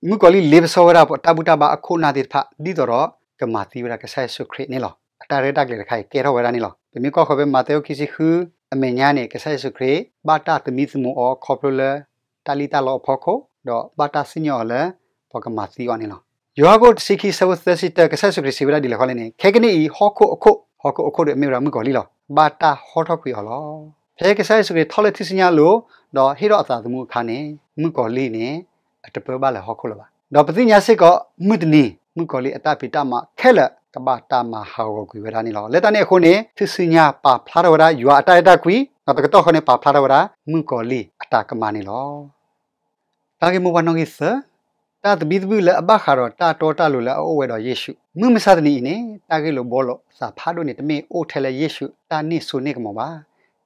မုၣ်ကီၤလံၢ်လ့ပစီဝဲဒၣ်ပတၢ်ဘူၣ်တၢ်ဘါအခိၣ်အနၢ်သ့ၣ်တဖၣ် ဒ်သိးဒီးကမၤသံဝဲဒၣ်ကစၢ်ယ့ၣ်ၡူးခရံာ်န့ၣ်လီၤ. အတၢ်ရဲၣ်တၢ်ကျဲၤတခါအံၤကဲထီၣ်ဝဲဒၣ်န့ၣ်လီၤ. ပမ့ၢ်ကွၢ်ဃီၤဖဲမးသဲအိၣ်ခံဆံဃု အမဲာ်ညါန့ၣ် ကစၢ်ယ့ၣ်ၡူးခရံာ် ဘၣ်တၢ်သမံသမိးအီၤခီဖျိလၢ တၢ်လံၣ်တၢ်လီအဖီခိၣ်, ဒီးဘၣ်တၢ်စံၣ်ညီၣ်အီၤလၢ ပှၤကမၤသံအီၤန့ၣ်လီၤ. ယိၤဟၣ်ခိၣ်တဆံခံ ဆၢဖိသၢဆံတၢ ကစၢ်ယ့ၣ်ၡူးခရံာ်စံးဝဲဒၣ်ဒ်လဲၣ်ဃီလဲၣ်န့ၣ်, ခဲကနံၣ်အံၤ ဟီၣ်ခိၣ်အခိၣ်, ဟီၣ်ခိၣ်အခိၣ်ဒီးမ့ၢ်ဝဲဒၣ်မုၣ်ကီၤလံၢ်လီၤ. ဘၣ်တၢ်ဟီထီၣ်ကွံာ်အီၤလီၤ. ဖဲကစၢ်ယ့ၣ်ၡူးခရံာ်ထီၣ်လၢထူၣ်စုညါအလိၤ, ဒီးဟ့ၣ်ထီၣ်အသးသမူအခါန့ၣ်, မုၣ်ကီၤလံၢ်န့ၣ် အတပၢဘၣ်လၢဟီၣ်ခိၣ်လၢၤဘၣ်. ဒီးပသ့ၣ်ညါစ့ၢ်ကီး မုၢ်တနံၤ မုၣ်ကီၤလံၢ်အတၢ်ဖံးတၢ်မၤခဲလၢာ် ကဘၣ်တၢ်မၤဟးဂီၤကွံာ်ဝဲဒၣ်န့ၣ်လီၤ. လၢတၢ်န့ၣ်အဃိန့ၣ်, ထူၣ်စုညါပာ်ဖျါထီၣ်ဝဲဒၣ်ယွၤအတၢ်အဲၣ်တၢ်ကွံ, ဒီးတကတီၢ်ဃီန့ၣ် ပာ်ဖျါထီၣ်ဝဲဒၣ် မုၣ်ကီၤလံၢ်အတၢ်ကမၣ်န့ၣ်လီၤ. တၢ်ဂ့ၢ်မိၢ်ပှၢ်နီၣ်ဂံၢ်သၢ, တၢ်သဘံၣ်သဘုၣ်လၢအဘၣ်ဃးဒီးတၢ်တီတၢ်လိၤလၢအအိၣ်ဝဲဒီးယ့ၣ်ၡူး. မုၢ်မဆါတနံၤအံၤန့ၣ်, တၢ်ဂ့ၢ်လိာ်ဘှီလိာ်အသးဖးဒိၣ်န့ၣ် တမ့ၢ်အိၣ်ထဲလၢယ့ၣ်ၡူးတၢ်န့ၢ်စိန့ၢ်ကမီၤဘၣ်.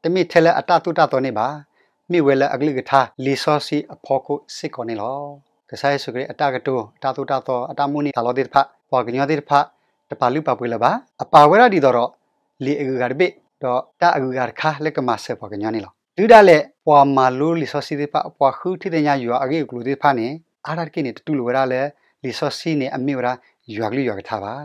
တမ့ၢ်ထဲလၢအတၢ်သိၣ်တၢ်သီန့ၣ်ဘၣ်. မ့ၢ်ဝဲလၢအကလုၢ်ကထါ လံာ်စီဆှံအဖီခိၣ်စ့ၢ်ကီးန့ၣ်လီၤ. ကစၢ်ယ့ၣ်ၡူးခရံာ်အတၢ်ကတိၤ, အတၢ်သိၣ်တၢ်သီ, အတၢ်မိၣ်န့ၢ်သးလီသ့ၣ်တဖၣ်, ပှၤကညီသ့ၣ်တဖၣ် တပာ်လုၢ်ပာ်ပှ့ၤလၢၤဘၣ်. အပာ်ဝဲဒၣ်ဒ်သိးဒီး လံာ်အဂုၤအဂၤတဘ့ၣ်, ဒီးတၢ်အဂုၤအဂၤတခါလၢကမၤစၢၤပှၤကညီန့ၣ်လီၤ. တုၤဒၣ်လဲာ် ပှၤမၤလိလံာ်စီဆှံသ့ၣ်တဖၣ်, ပှၤဃုထံၣ်သ့ၣ်ညါယွၤအဂ့ၢ်အကျိၤသ့ၣ်တဖၣ်န့ၣ်, အါဒၣ်တက့ၢ်န့ၣ် တတူၢ်လိာ်ဝဲဒၣ်လၢ လံာ်စီဆှံန့ၣ် အမ့ၢ်ဝဲဒၣ်ယွၤကလုၢ်ယွၤကထါဘၣ်.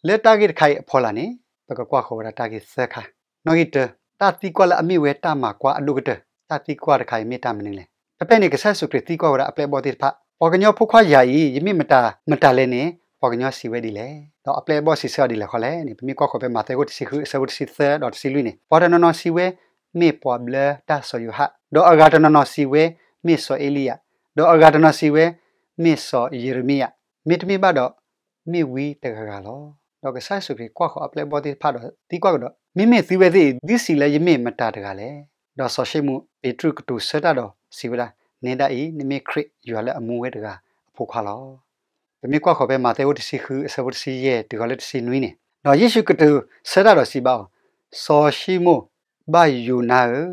လၢတၢ်ဂ့ၢ်တခါအံၤအဖီလာ်န့ၣ်, ပကကွၢ်ဃီၤဝဲဒၣ်တၢ်ဂ့ၢ်သၢခါ. နီၣ်ဂံၢ်တၢ, တၢ်သံကွၢ်လၢအမ့ၢ်ဝဲတၢ်မၤကွၢ်အဒိၣ်ကတၢၢ်. တၢ်သံကွၢ်တခါအံၤမ့ၢ်တၢ်မနုၤလဲၣ်. ဖဲဖဲန့ၣ် ကစၢ်ယ့ၣ်ၡူးခရံာ်သံကွၢ်ဝဲဒၣ်အပျဲၢ်အဘီၣ်သ့ၣ်တဖၣ်, ပှၤကညီဖိခွါယၤအံၤ, ယမ့ၢ်မတၤမတၤလဲၣ်န့ၣ်, ပှၤကညီစံးဝဲဒ်လဲၣ်. ဒီးအပျဲၢ်အဘီၣ်စံးဆၢအီၤဒ်လဲၣ်ဃီလဲၣ်န့ၣ်, ပမ့ၢ်ကွၢ်ဃီၤဖဲမးသဲအခိၣ်တဆံဃု အဆၢဖိတဆံသၢဒီးတဆံလွံၢ်န့ၣ်, ပှၤတနီၤနီၤစံးဝဲ, မ့ၢ်ပှၤဘျၢတၢ်စီၤယိၤဟၣ်, ဒီးအဂၤတနီၤနီၤစံးဝဲ, မ့ၢ်စီၤအ့လံယၤ, ဒီးအဂၤတနီၤစံးဝဲ, မ့ၢ်စီၤယံးရမံယၤ, မ့တမ့ၢ်ဘၣ်ဒီး မ့ၢ်ဝံတဂၤဂၤလီၤ. ဒီးကစၢ်ယ့ၣ်ၡူးခရံာ်ကွၢ်ဃီၤအပျဲၢ်အဘီၣ်သ့ၣ်တဖၣ်ဒီးသံကွၢ်ကဒီး, မ့မ့ၢ်သုဝဲသ့ၣ်အံၤ သုစံးလၢယမ့ၢ်မတၤတဂၤလဲၣ်. ဒီးစီၤၡံမိၣ်ပ့းတရူးကတိၤဆၢတၢ်ဒီးစံးဝဲဒၣ်, နဲဒၣ်အံၤ နမ့ၢ်ခရံာ်ယွၤလၢအမူဝဲတဂၤအဖိခွါလီၤ. ပမ့ၢ်ကွၢ်ဃီၤဖဲမးသဲအခိၣ်တဆံဃု အဆၢဖိတဆံယဲၢ် တုၤဃီၤလၢတဆံနွံန့ၣ်, ဒီးယ့ၣ်ၡူးကတိၤဆၢတၢ်ဒီးစံးဘၣ်အီၤ, စီၤၡံမိၣ်ဘၣ်ယိၤနါဧၢ,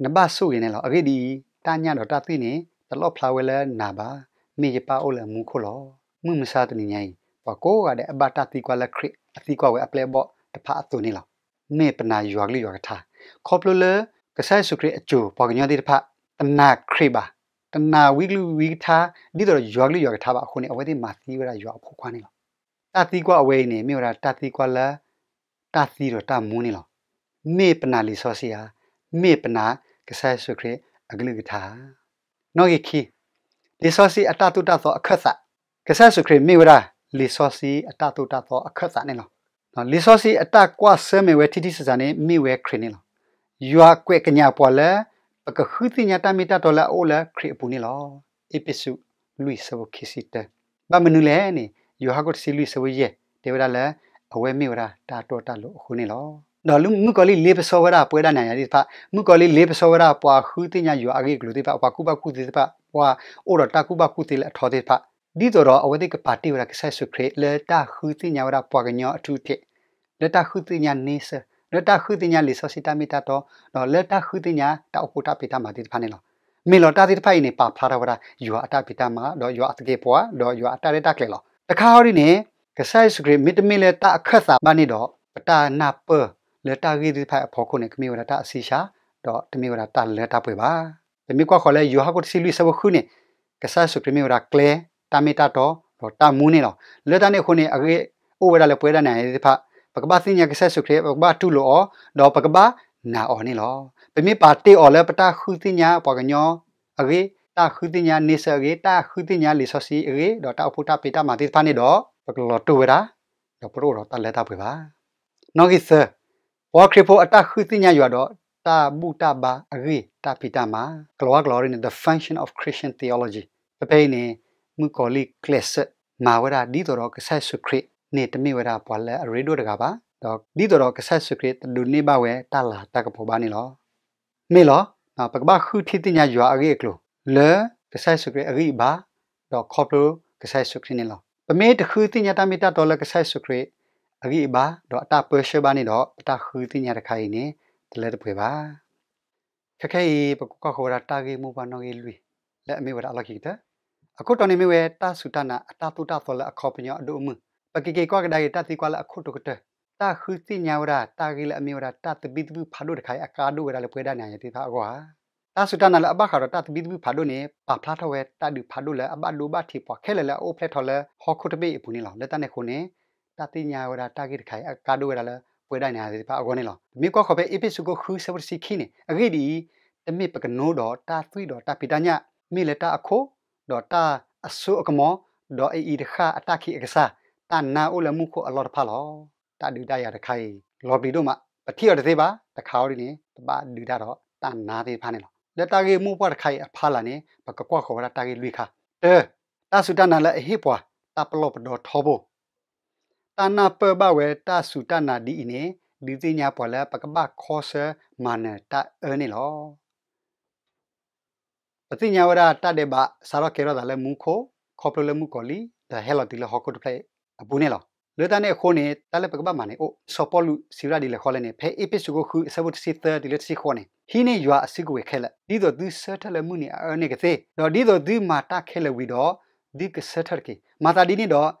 နဘၣ်ဆိၣ်ဂ့ၤန့ၣ်လီၤ. အဂ့ၢ်ဒ်အံၤ, တၢ်ညၣ်ဒီးတၢ်သွံၣ်န့ၣ် တလီၣ်ဖျါဝဲလၢနၤဘၣ်, မ့ၢ်ယပၢ်အိၣ်လၢအမူခိၣ်လီၤ. မုၢ်မဆါတနံၤညါအံၤ, ပှၤကိးဂၤဒဲးအဘၣ်တၢ်သံကွၢ်လၢခရံာ်အသံကွၢ်ဝဲအပျဲၢ်အဘီၣ်တဖၣ်အသိးန့ၣ်လီၤ. မ့ၢ်ပနာ်ယွၤကလုၢ်ယွၤကထါ, ခီဖျိလၢကစၢ်ယ့ၣ်ၡူးခရံာ်အစိၤပှၤကညီသ့ၣ်တဖၣ် တနာ်ခရံာ်ဘၣ်, တနာ်ဝံကလုၢ်ဝံကထါ ဒ်သိးဒီးယွၤကလုၢ်ယွၤကထါဘၣ်အဃိန့ၣ်, အဝဲသ့ၣ်မၤသံဝဲဒၣ်ယွၤအဖိခွါန့ၣ်လီၤ. တၢ်သံကွၢ်အဝဲအံၤန့ၣ် မ့ၢ်ဝဲဒၣ်တၢ်သံကွၢ်လၢ တၢ်သံဒီးတၢ်မူန့ၣ်လီၤ. မ့ၢ်ပနာ်လံာ်စီဆှံဧါ, မ့ၢ်ပနာ်ကစၢ်ယ့ၣ်ၡူးခရံာ်အကလုၢ်ကထါဧါ. နီၣ်ဂံၢ်ခံ, လံာ်စီဆှံအတၢ်သိၣ်တၢ်သီအခၢၣ်သး. ကစၢ်ယ့ၣ်ၡူးခရံာ်မ့ၢ်ဝဲဒၣ် လံာ်စီဆှံအတၢ်သိၣ်တၢ်သီအခၢၣ်သးန့ၣ်လီၤ. လံာ်စီဆှံအတၢ်ကွၢ်ဆၢၣ်မဲာ်ဝဲထံထံဆးဆးန့ၣ် မ့ၢ်ဝဲခရံာ်န့ၣ်လီၤ. ယွၤကွဲးကညးပှၤလၢ ပကဃုသ့ၣ်ညါတၢ်မ့ၢ်တၢ်တီလၢအအိၣ်လၢခရံာ်အပူၤန့ၣ်လီၤ. အ့းဖ့းစူး လွံၢ် ဆၢဖိခံဆံတၢ. ဘၣ်မနုၤလဲၣ်န့ၣ်, ယိၤဟၣ်ခိၣ်တဆံလွံၢ် ဆၢဖိယဲၢ် တဲဝဲဒၣ်လၢ အဝဲမ့ၢ်ဝဲဒၣ်တၢ်တီတၢ်လိၤအဃိန့ၣ်လီၤ. ဒီးမုၣ်ကီၤလံၢ်လ့ပစီဝဲဒၣ်ပဝဲဒၣ်နၤယၤသ့ၣ်တဖၣ်, မုၣ်ကီၤလံၢ်လ့ပစီဝဲဒၣ်ပှၤဃုသ့ၣ်ညါယွၤအဂ့ၢ်အကျိၤသ့ၣ်တဖၣ်, ပှၤကူၣ်ဘၣ်ကူၣ်သ့သ့ၣ်တဖၣ်, ပှၤအိၣ်ဒီးတၢ်ကူၣ်ဘၣ်ကူၣ်သ့လၢအထီသ့ၣ်တဖၣ်, ဒ်သိးဒီးအဝဲသ့ၣ်ကပာ်တ့ၢ်ဝဲဒၣ်ကစၢ်ယ့ၣ်ၡူးခရံာ်လၢတၢ်ဃုသ့ၣ်ညါဝဲဒၣ်ပှၤကညီအထူအထံး, လၢတၢ်ဃုသ့ၣ်ညါန့ဆၢၣ်, လၢတၢ်ဃုသ့ၣ်ညါလံာ်စီဆှံတၢ်မ့ၢ်တၢ်တီ, ဒီးလၢတၢ်ဃုသ့ၣ်ညါတၢ်အိၣ်ဖှိၣ်တၢ်ဖံးတၢ်မၤသ့ၣ်တဖၣ်န့ၣ်လီၤ. မ့ၢ်လီၤတၢ်သ့ၣ်တဖၣ်အံၤန့ၣ် ပာ်ဖျါထီၣ်ဝဲဒၣ် ယွၤအတၢ်ဖံးတၢ်မၤ, ဒီးယွၤအသကဲးပဝး, ဒီးယွၤအတၢ်ရဲၣ်တၢ်ကျဲၤလီၤ. တခါဃီဒ်န့ၣ်, ကစၢ်ယ့ၣ်ၡူးခရံာ်မ့တမ့ၢ်လၢတၢ်အခၢၣ်သးဘၣ်န့ၣ်ဒီး, ပတၢ်နၢ်ပၢၢ်လၢတၢ်ဂ့ၢ်သ့ၣ်တဖၣ်အဖီခိၣ်န့ၣ် ကမ့ၢ်ဝဲဒၣ်တၢ်အဆံဆါ, ဒီးတမ့ၢ်ဝဲဒၣ်တၢ်လၢတၢ်ပှဲၤဘၣ်. ပမ့ၢ်ကွၢ်ဃီၤလၢယိၤဟၣ်ခိၣ်တဆံလွံၢ် ဆၢဖိဃုန့ၣ်, ကစၢ်ယ့ၣ်ၡူးခရံာ်မ့ၢ်ဝဲဒၣ်ကျဲ, တၢ်မ့ၢ်တၢ်တီ, ဒီးတၢ်မူန့ၣ်လီၤ. လၢတၢ်န့ၣ်အဃိန့ၣ် အဂ့ၢ်အိၣ်ဝဲဒၣ်လၢပဝဲဒၣ်နၤယၤသ့ၣ်တဖၣ်, ပကဘၣ်သ့ၣ်ညါကစၢ်ယ့ၣ်ၡူးခရံာ်, ပကဘၣ်တူၢ်လိာ်အီၤ, ဒီးပကဘၣ်နာ်အီၤန့ၣ်လီၤ. ပမ့ၢ်ပာ်တ့ၢ်အီၤလၢပတၢ်ဃုသ့ၣ်ညါပှၤကညီအဂ့ၢ်, တၢ်ဃုသ့ၣ်ညါန့ဆၢၣ်အဂ့ၢ်, တၢ်ဃုသ့ၣ်ညါလံာ်စီဆှံအဂ့ၢ်, ဒီးတၢ်အိၣ်ဖှိၣ်တၢ်ဖံးတၢ်မၤသ့ၣ်တဖၣ်န့ၣ်ဒီး, ပကလီၤတိၢ်ဝဲဒၣ်, ဒီးပတအိၣ်ဒီးတၢ်လၢတၢ်ပှဲၤဘၣ်. နီၣ်ဂံၢ်သၢ, ပှၤခရံာ်ဖိအတၢ်ဃုသ့ၣ်ညါယွၤဒီးတၢ်ဘူၣ်တၢ်ဘါအဂ့ၢ်တၢ်ဖံးတၢ်မၤ, ကလီၤဝါကလီၤရံန့ၣ် the function of Christian theology. ဖဲဖဲအံၤန့ၣ်, မုၣ်ကီၤလံၢ်ကျဲးစၢးမၤဝဲဒၣ်ဒ်သိးဒီးကစၢ်ယ့ၣ်ၡူးခရံာ်န့ၣ် တမ့ၢ်ဝဲဒၣ်ပှၤလၢအရ့ဒိၣ်တဂၤဘၣ်, ဒီးဒ်သိးဒီးကစၢ်ယ့ၣ်ၡူးခရံာ်တဒိးန့ၢ်ဘၣ်ဝဲတၢ်လၤတၢ်ကပီၤဘၣ်န့ၣ်လီၤ. မ့ၢ်လီၤ, ပကဘၣ်ဃုထံၣ်သ့ၣ်ညါယွၤအဂ့ၢ်အကျိၤ လၢကစၢ်ယ့ၣ်ၡူးခရံာ်အဂံၢ်အဘါ, ဒီးခီဖျိကစၢ်ယ့ၣ်ၡူးခရံာ်န့ၣ်လီၤ. ပမ့ၢ်တဃုသ့ၣ်ညါတၢ်မ့ၢ်တၢ်တီလၢကစၢ်ယ့ၣ်ၡူးခရံာ်အဂံၢ်အဘါ, ဒီးအတၢ်ပၢဆှၢဘၣ်န့ၣ်ဒီး, ပတၢ်ဃုသ့ၣ်ညါတခါအံၤန့ၣ် တလၢတပှဲၤဘၣ်. ခဲခဲအံၤ ပကကွၢ်ဃီၤဝဲဒၣ်တၢ်ဂ့ၢ်မိၢ်ပှၢ်နီၣ်ဂံၢ်လွံၢ်လၢအမ့ၢ်ဝဲဒၣ်အလီၢ်ခံကတၢၢ်. အခိၣ်တီန့ၣ်မ့ၢ်ဝဲတၢ်စူၢ်တၢ်နာ်အတၢ်သိၣ်တၢ်သီလၢအခီပညီအဒိၣ်အမုၢ်. ပကက့ၤကွၢ်ကဒါက့ၤတၢ်သံကွၢ်လၢအခိၣ်တီကတၢၢ်, တၢ်ဃုသ့ၣ်ညါဝဲဒၣ်တၢ်ဂ့ၢ်လၢအမ့ၢ်ဝဲဒၣ်တၢ်သဘံၣ်သဘုၣ်ဖးဒိၣ်တခါအံၤ အကါဒိၣ်ဝဲဒၣ်လၢပဝဲဒၣ်နၤယၤသ့ၣ်တဖၣ်အဂီၢ်ဧါ. တၢ်စူၢ်တၢ်နာ်လၢအဘၣ်ဃးဒီးတၢ်သဘံၣ်သဘုၣ်ဖးဒိၣ်န့ၣ် ပာ်ဖျါထီၣ်ဝဲတၢ်ဒုးဖးဒိၣ်လၢအဘၣ်ဒိဘၣ်ထံးပှၤခဲလၢာ်လၢအအိၣ်ဖျဲၣ်ထီၣ်လၢဟီၣ်ခိၣ်တဘ့ၣ်အံၤအပူၤန့ၣ်လီၤ. လၢတၢ်န့ၣ်အဃိန့ၣ်, တၢ်သ့ၣ်ညါဝဲဒၣ်တၢ်ဂ့ၢ်တခါအံၤ အကါဒိၣ်ဝဲဒၣ်လၢပဝဲဒၣ်နၤယၤသ့ၣ်တဖၣ်အဂီၢ်န့ၣ်လီၤ. ပမ့ၢ်ကွၢ်ဃီၤဖဲအ့းဖ့းစူးခိၣ်ဃုဆၢဖိတဆံခံန့ၣ်, အဂ့ၢ်ဒ်အံၤ, တမ့ၢ်ပကနိဒီးတၢ်သွံၣ်ဒီးတၢ်ဖံးတၢ်ညၣ်, မ့ၢ်လၢတၢ်အခိၣ်, ဒီးတၢ်အစိအကမီၤ, ဒီးအအံၤတဃၣ်အတၢ်ခံးအကစၢ်, တၢ်နါအိၣ်လၢမူခိၣ်အလီၢ်တဖၣ်လီၤ. တၢ်ဒုးတၢ်ယၤတခါအံၤ လီၤပျံၤဒိၣ်မး, ပထံၣ်အီၤတသ့ဘၣ်, တခါအံၤဒ်န့ၣ် ပဘၣ်ဒုးတၢ်ဒီးတၢ်နါသ့ၣ်တဖၣ်န့ၣ်လီၤ. လၢတၢ်ဂ့ၢ်မိၢ်ပှၢ်တခါအံၤအဖီလာ်န့ၣ် ပကကွၢ်ဃီၤဝဲဒၣ်တၢ်ဂ့ၢ်လွံၢ်ခါ. တၢ, တၢ်စူၢ်တၢ်နာ်လၢအဟ့ၣ်ပှၤ တၢ်ပလီၢ်ပဒီထီဘိ တၢ်နၢ်ပၢၢ်ဘၣ်ဝဲတၢ်စူၢ်တၢ်နာ်ဒ်အံၤန့ၣ် ဒုးသ့ၣ်ညါပှၤလၢပကဘၣ်ခီဆၢမၤနၢၤတၢ်အၢန့ၣ်လီၤ. ပသ့ၣ်ညါဝဲဒၣ်တၢ်ဒဲးဘးစးထီၣ်ကဲထီၣ်သးလၢမူခိၣ်, ခီဖျိလၢမုၣ်ကီၤလံၢ်, ဒီးဟဲလီၤတုၤလၢဟီၣ်ခိၣ်တဖျၢၣ်အံၤအပူၤန့ၣ်လီၤ. လၢတၢ်န့ၣ်အဃိန့ၣ် တၢ်လၢပကဘၣ်မၤန့ၣ်အိၣ်, စီၤပီလူးစံးဝဲဒၣ်ဒ်လဲၣ်ဃီလဲၣ်န့ၣ် ဖဲအ့းဖ့းစူးခိၣ်ဃုအဆၢဖိတဆံသၢတုၤလၢတဆံဃိးန့ၣ်, ဟံးန့ၢ်ယွၤအစုကဝဲၤခဲလၢာ်, ဒ်သိးသုဆၢထၢၣ်လၢမုၢ်နံၤအအၢန့ၣ်ကသ့, ဒီးဒ်သိးသုမၤတၢ်ခဲလၢာ်ဝံၤဒီး သုကဆၢထၢၣ်တက့ၢ်. မၤသးဒ်န့ၣ်ဒီး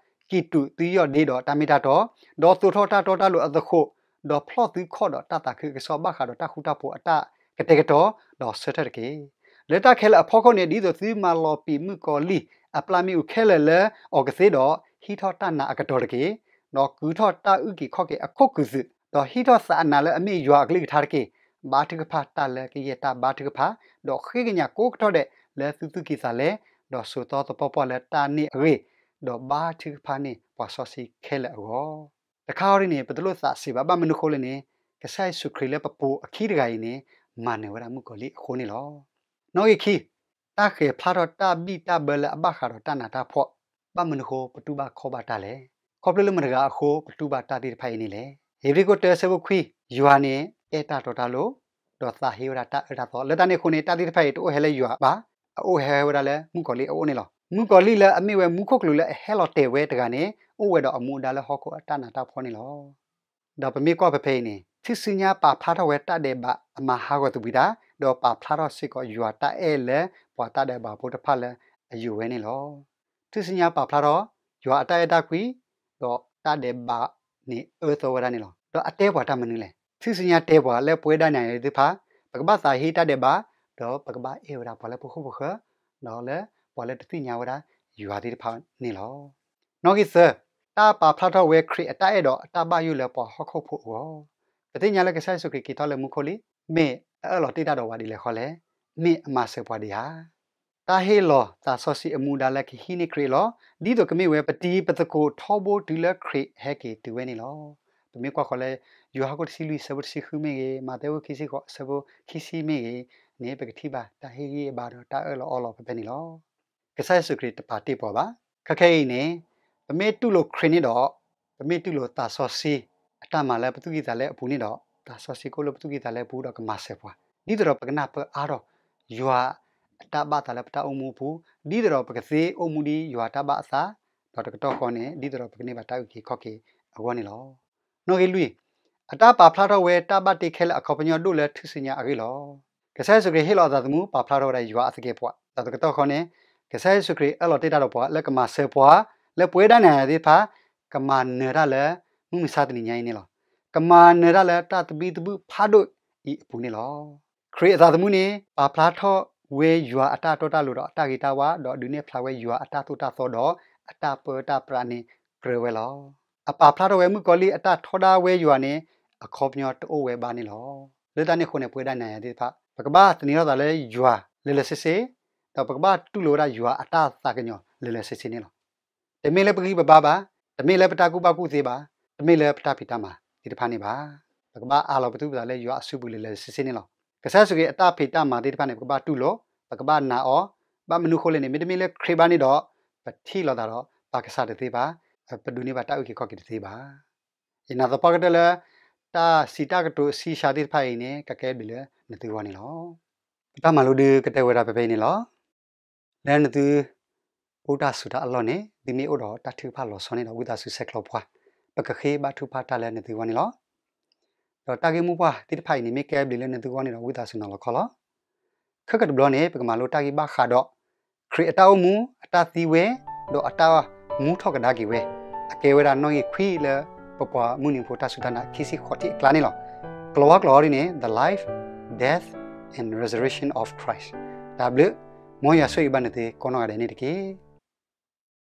ကံၢ်တူာ်သုယီၢ်ဒ့ဒီးတၢ်မ့ၢ်တၢ်တီ, ဒီးသိးထီၣ်တၢ်တီတၢ်လိၤအသဃိး, ဒီးဖျီၣ်သုခီၣ်ဒီးတၢ်သးခုကစီၣ်ဘၣ်ဃးဒီးတၢ်ဃူတၢ်ဖိးအတၢ်ကတဲာ်ကတီၤ, ဒီးဆၢထၢၣ်တက့ၢ်. လၢတၢ်ခဲလၢာ်အဖီခိၣ်န့ၣ် ဒ်သိးသုမၤလီၤပံာ်မုၣ်ကီၤလံၢ်အပျၢ်မ့ၣ်အူခဲလၢာ်လၢအီၤကသ့ဒီး, ဟံးထီၣ်တၢ်နာ်အကတီၤတက့ၢ်. ဒီးကုၤထီၣ်တၢ်အုၣ်က့ၤခီၣ်က့ၤအခိၣ်ကုာ်သုး, ဒီးဟံးထီၣ်သးအနးလၢအမ့ၢ်ယွၤအကလုၢ်ကထါတက့ၢ်. ဘါထုကဖၣ်တၢ်လၢကယဲၢ်တၢ်ဘါထုကဖၣ်, ဒီးဃ့ကညးကိးကတီၢ်ဒဲးလၢသုသူၣ်ကံၢ်သးလဲ, ဒီးစိာ်သီသပှၢ်ပှၢ်လၢတၢ်န့ၣ်အဂ့ၢ်, ဒီးဘါထုကဖၣ်န့ၢ်ပှၤစီဆှံခဲလၢာ်အဂီၢ်. တခါအံၤဒ်န့ၣ် ပတလိၣ်သးစံးဘၣ်, ဘၣ်မနုၤဃိလဲၣ်န့ၣ်, ကစၢ်ယ့ၣ်ၡူးခရံာ်လၢပပိာ်အခံတဂၤအံၤန့ၣ် မၤနၢၤဝဲဒၣ်မုၣ်ကီၤလံၢ်အဃိန့ၣ်လီၤ. နီၣ်ဂံၢ်ခံ, တၢ်ဃဲၤဖျါထီၣ်တၢ်ဘံၣ်တၢ်ဘၢလၢအဘၣ်ဃးဒီးတၢ်နးတၢ်ဖှီၣ်, ဘၣ်မနုၤဃိပတူၢ်ဘၣ်ခီၣ်ဘၣ်တၢ်လဲၣ်. ခီဖျိလၢမတၤတဂၤအဃိပတူၢ်ဘၣ်တၢ်သ့ၣ်တဖၣ်အံၤန့ၣ်လဲၣ်. ဧ့ၤဘြံၤခိၣ်တၢအဆၢဖိခွံ, ယွၤန့ၣ်အဲၣ်တၢ်တီတၢ်လိၤ, ဒီးသးဟ့ဝဲဒၣ်တၢ်အၢတၢ်သီ, လၢတၢ်န့ၣ်အဃိန့ၣ် တၢ်သ့ၣ်တဖၣ်အံၤတအိၣ်ဟဲလၢယွၤဘၣ်, အအိၣ်ဟဲဝဲဒၣ်လၢမုၣ်ကီၤလံၢ်အအိၣ်န့ၣ်လီၤ. မုၣ်ကီၤလံၢ်လၢအမ့ၢ်ဝဲမူခိၣ်ကလူးလၢအဟဲလီၤတဲာ်ဝဲတဂၤန့ၣ် အိၣ်ဝဲဒီးအမူအဒါလၢဟီၣ်ခိၣ်အတၢ်နးတၢ်ဖှီၣ်န့ၣ်လီၤ. ဒီးပမ့ၢ်ကွၢ်ဖဲဖဲအံၤန့ၣ် ထူၣ်စုညါပာ်ဖျါထီၣ်ဝဲတၢ်ဒဲးဘးအမၤဟးဂီၤသဘှံးတၢ်, ဒီးပာ်ဖျါထီၣ်စ့ၢ်ကီးယွၤတၢ်အဲၣ်လၢပှၤတၢ်ဒဲးဘးဖိတဖၣ်လၢအယိာ်ဝဲန့ၣ်လီၤ. ထူၣ်စုညါပာ်ဖျါထီၣ် ယွၤအတၢ်အဲၣ်တၢ်ကွံ, ဒီးတၢ်ဒဲးဘးန့ၣ်အၢသီဝဲဒၣ်န့ၣ်လီၤ. ဒီးအတဲပှၤတၢ်မနုၤလဲၣ်. ထူၣ်စုညါတဲပှၤလၢပဝဲဒၣ်နၤယၤသ့ၣ်တဖၣ်, ပကဘၣ်သးဟ့တၢ်ဒဲးဘး, ဒီးပကဘၣ်အဲၣ်ဝဲဒၣ်ပှၤလၢပဃိၣ်ပဃၢၤ, ဒီးလၢပှၤလၢတသ့ၣ်ညါဝဲဒၣ်ယွၤသ့ၣ်တဖၣ်န့ၣ်လီၤ. နီၣ်ဂံၢ်သၢ, တၢ်ပာ်ဖျါထီၣ်ဝဲခရံာ်အတၢ်အဲၣ်ဒီးအတၢ်ဘၣ်ယိၣ်လၢပှၤဟီၣ်ခိၣ်ဖိအဂီၢ်. ပသ့ၣ်ညါလၢကစၢ်ယ့ၣ်ၡူးခရံာ်က့ၤထီၣ်လၢမူခိၣ်လံ, မ့ၢ်အအၢၣ်လီၤတ့ၢ်တၢ်ဒီးပှၤဒ်လဲၣ်ဃီလဲၣ်. မ့ၢ်အမၤစၢၤပှၤဒံးဧါ. တၢ်ဟ့ၣ်လီၤသးစီဆှံအမူဒါလၢကဟံးန့ၢ်ခရံာ်အလီၢ်, ဒ်သိးကမ့ၢ်ဝဲပတံၤပသကိးထီဘိတုၤလၢခရံာ်ဟဲက့ၤတုၤဝဲန့ၣ်လီၤ. ပမ့ၢ်ကွၢ်ဃီၤလၢ ယိၤဟၣ်ခိၣ်တဆံလွံၢ်အဆၢဖိတဆံဃုမ့ၢ်ဂ့ၤ, မးသဲခိၣ်ခံဆံဃိးအဆၢဖိခံဆံမ့ၢ်ဂ့ၤန့ၣ် ပကထံၣ်ဘၣ်တၢ်ဟ့ၣ်ဂံၢ်ဟ့ၣ်ဘါဒီးတၢ်အၢၣ်လီၤအီလီၤဖဲဖဲန့ၣ်လီၤ. ကစၢ်ယ့ၣ်ၡူးခရံာ်တပာ်တ့ၢ်ပှၤဘၣ်. ခဲခဲအံၤန့ၣ် ပမ့ၢ်တူၢ်လိာ်ခရံာ်န့ၣ်ဒီး ပမ့ၢ်တူၢ်လိာ်သးစီဆှံအတၢ်မၤလၢပသူၣ်ကံၢ်သးလဲအပူၤန့ၣ်ဒီး သးစီဆှံကအိၣ်လၢပသူၣ်ကံၢ်သးလဲအပူၤဒီးကမၤစၢၤပှၤ, ဒ်သိးဒီးပကနၢ်ပၢၢ်အါထီၣ် ယွၤအတၢ်ဘၣ်သးလၢပတၢ်အိၣ်မူအပူၤ, ဒ်သိးဒီးပကသ့အိၣ်မူဒ်ယွၤတၢ်ဘၣ်အသး, ဒီးတကတီၢ်ဃီန့ၣ် ဒ်သိးဒီးပကန့ၢ်ဘၣ်တၢ်အုၣ်က့ၤခီၣ်က့ၤအဂီၢ်န့ၣ်လီၤ. နီၣ်ဂံၢ်လွံၢ်, အတၢ်ပာ်ဖျါထီၣ်ဝဲတၢ်ဘၣ်တ့ခဲလၢာ်အခီပညီဒိၣ်လၢထူၣ်စုညါအဂ့ၢ်လီၤ. ကစၢ်ယ့ၣ်ၡူးခရံာ်ဟ့ၣ်လီၤအသးသမူပာ်ဖျါထီၣ်ဝဲဒၣ်ယွၤအသကဲးပဝး, ဒီးတကတီၢ်ဃီန့ၣ် ကစၢ်ယ့ၣ်ၡူးခရံာ်အၢၣ်လီၤတ့ၢ်တၢ်ဒီးပှၤလၢကမၤစၢၤပှၤ လၢပဝဲဒၣ်နၤယၤသ့ၣ်တဖၣ် ကမၤနၢၤတၢ်လၢမုၢ်မဆါတနံၤညါအံၤန့ၣ်လီၤ. ကမၤနၢၤတၢ်လၢတၢ်သဘံၣ်သဘုၣ်ဖးဒိၣ်အံၤအပူၤန့ၣ်လီၤ. ခရံာ်အသးသမူန့ၣ် ပာ်ဖျါထီၣ်ဝဲယွၤအတၢ်တီတၢ်လိၤဒီးအတၢ်ဂ့ၤတၢ်ဝါ, ဒီးဒုးနဲၣ်ဖျါဝဲယွၤအတၢ်သိၣ်တၢ်သီဒီးအတၢ်ပၢတၢ်ပြးန့ၣ်ကြၢးဝဲလီၤ. အပာ်ဖျါထီၣ်ဝဲမုၣ်ကီၤလံၢ်အတၢ်ထီဒါဝဲယွၤန့ၣ် အခီပညီတအိၣ်ဝဲဘၣ်န့ၣ်လီၤ. လၢတၢ်န့ၣ်အဃိန့ၣ် ပဝဲဒၣ်နၤယၤသ့ၣ်တဖၣ် ပကဘၣ်သန့ၤထီၣ်သးလၢယွၤလၢာ်လၢာ်ဆ့ဆ့, ဒီးပကဘၣ်တူၢ်လိာ်ဝဲဒၣ်ယွၤအတၢ်သးကညီၤလၢာ်လၢာ်ဆ့ဆ့န့ၣ်လီၤ. တမ့ၢ်လၢပဂံၢ်ပဘါဘၣ်, တမ့ၢ်လၢပတၢ်ကူၣ်ဘၣ်ကူၣ်သ့ဘၣ်, တမ့ၢ်လၢပတၢ်ဖံးတၢ်မၤသ့ၣ်တဖၣ်န့ၣ်ဘၣ်. ပကဘၣ်အးလီၤပသူၣ်ပသးလၢယွၤအစုပူၤလၢာ်လၢာ်ဆ့ဆ့န့ၣ်လီၤ. ကစၢ်ယ့ၣ်ၡူးခရံာ်အတၢ်ဖံးတၢ်မၤသ့ၣ်တဖၣ်န့ၣ် ပကဘၣ်တူၢ်လိာ်, ပကဘၣ်နာ်အီၤ, ဘၣ်မနုၤဃိလဲၣ်န့ၣ် မ့တမ့ၢ်လၢခရံာ်ဘၣ်န့ၣ်ဒီး ပထံၣ်လိာ်သးဒီးပၢ်ကစၢ်တသ့ဘၣ်, ပဒိးန့ၢ်ဘၣ်တၢ်အုၣ်က့ၤခီၣ်က့ၤတသ့ဘၣ်. ယနာ်သပှၢ်ကတၢၢ်လၢ တၢ်စံးတၢ်ကတိၤစံးဆှၢသ့ၣ်တဖၣ်အံၤန့ၣ် ကကဲဘျုးလၢနသုဂီၢ်န့ၣ်လီၤ. ပတၢ်မၤလိဒုးကတၢၢ်ဝဲဒၣ်ဖဲဖဲအံၤန့ၣ်လီၤ. လၢနသုအိၣ်တၢ်ဆိးတၢ်အလီၢ်န့ၣ် သုမ့ၢ်အိၣ်ဒီးတၢ်ထုကဖၣ်လီၤဆီန့ၣ်ဒီး ဝံသးစူၤဆဲးကျိးပှၤ, ပကဃ့ဘါထုကဖၣ်တၢ်လၢနသုဂီၢ်န့ၣ်လီၤ. ဒီးတၢ်ဂ့ၢ်မိၢ်ပှၢ်သ့ၣ်တဖၣ်အံၤန့ၣ် မ့ၢ်ကဲဘျုးလၢနသုဂီၢ်န့ၣ်ဒီး ဝံသးစူၤနီၤလီၤခီလီၤ. ခဲကတဘျီန့ၣ် ပကမၤလိတၢ်ဂ့ၢ်ဘၣ်ဃးဒီး ခရံာ်အတၢ်အိၣ်မူ, အတၢ်သံဝဲ, ဒီးအတၢ်မူထီၣ်ကဒါက့ၤဝဲ, အကဲဝဲဒၣ်နီၣ်ဂံၢ်ခွံလၢ ပပှၤမုၢ်နံၤဖိတၢ်စူၢ်တၢ်နာ်ခံဆံဃိးထံၣ်အကျါန့ၣ်လီၤ. ကလီၤဝါကျိာ်အီၤဒ်န့ၣ် The Life, Death, and Resurrection of Christ. တၢ်ဘျုး, မ်ယွၤဆိၣ်ဂ့ၤဘၣ်နသုကိးနီၢ်ဂၤဒဲးန့ၣ်တက့ၢ်.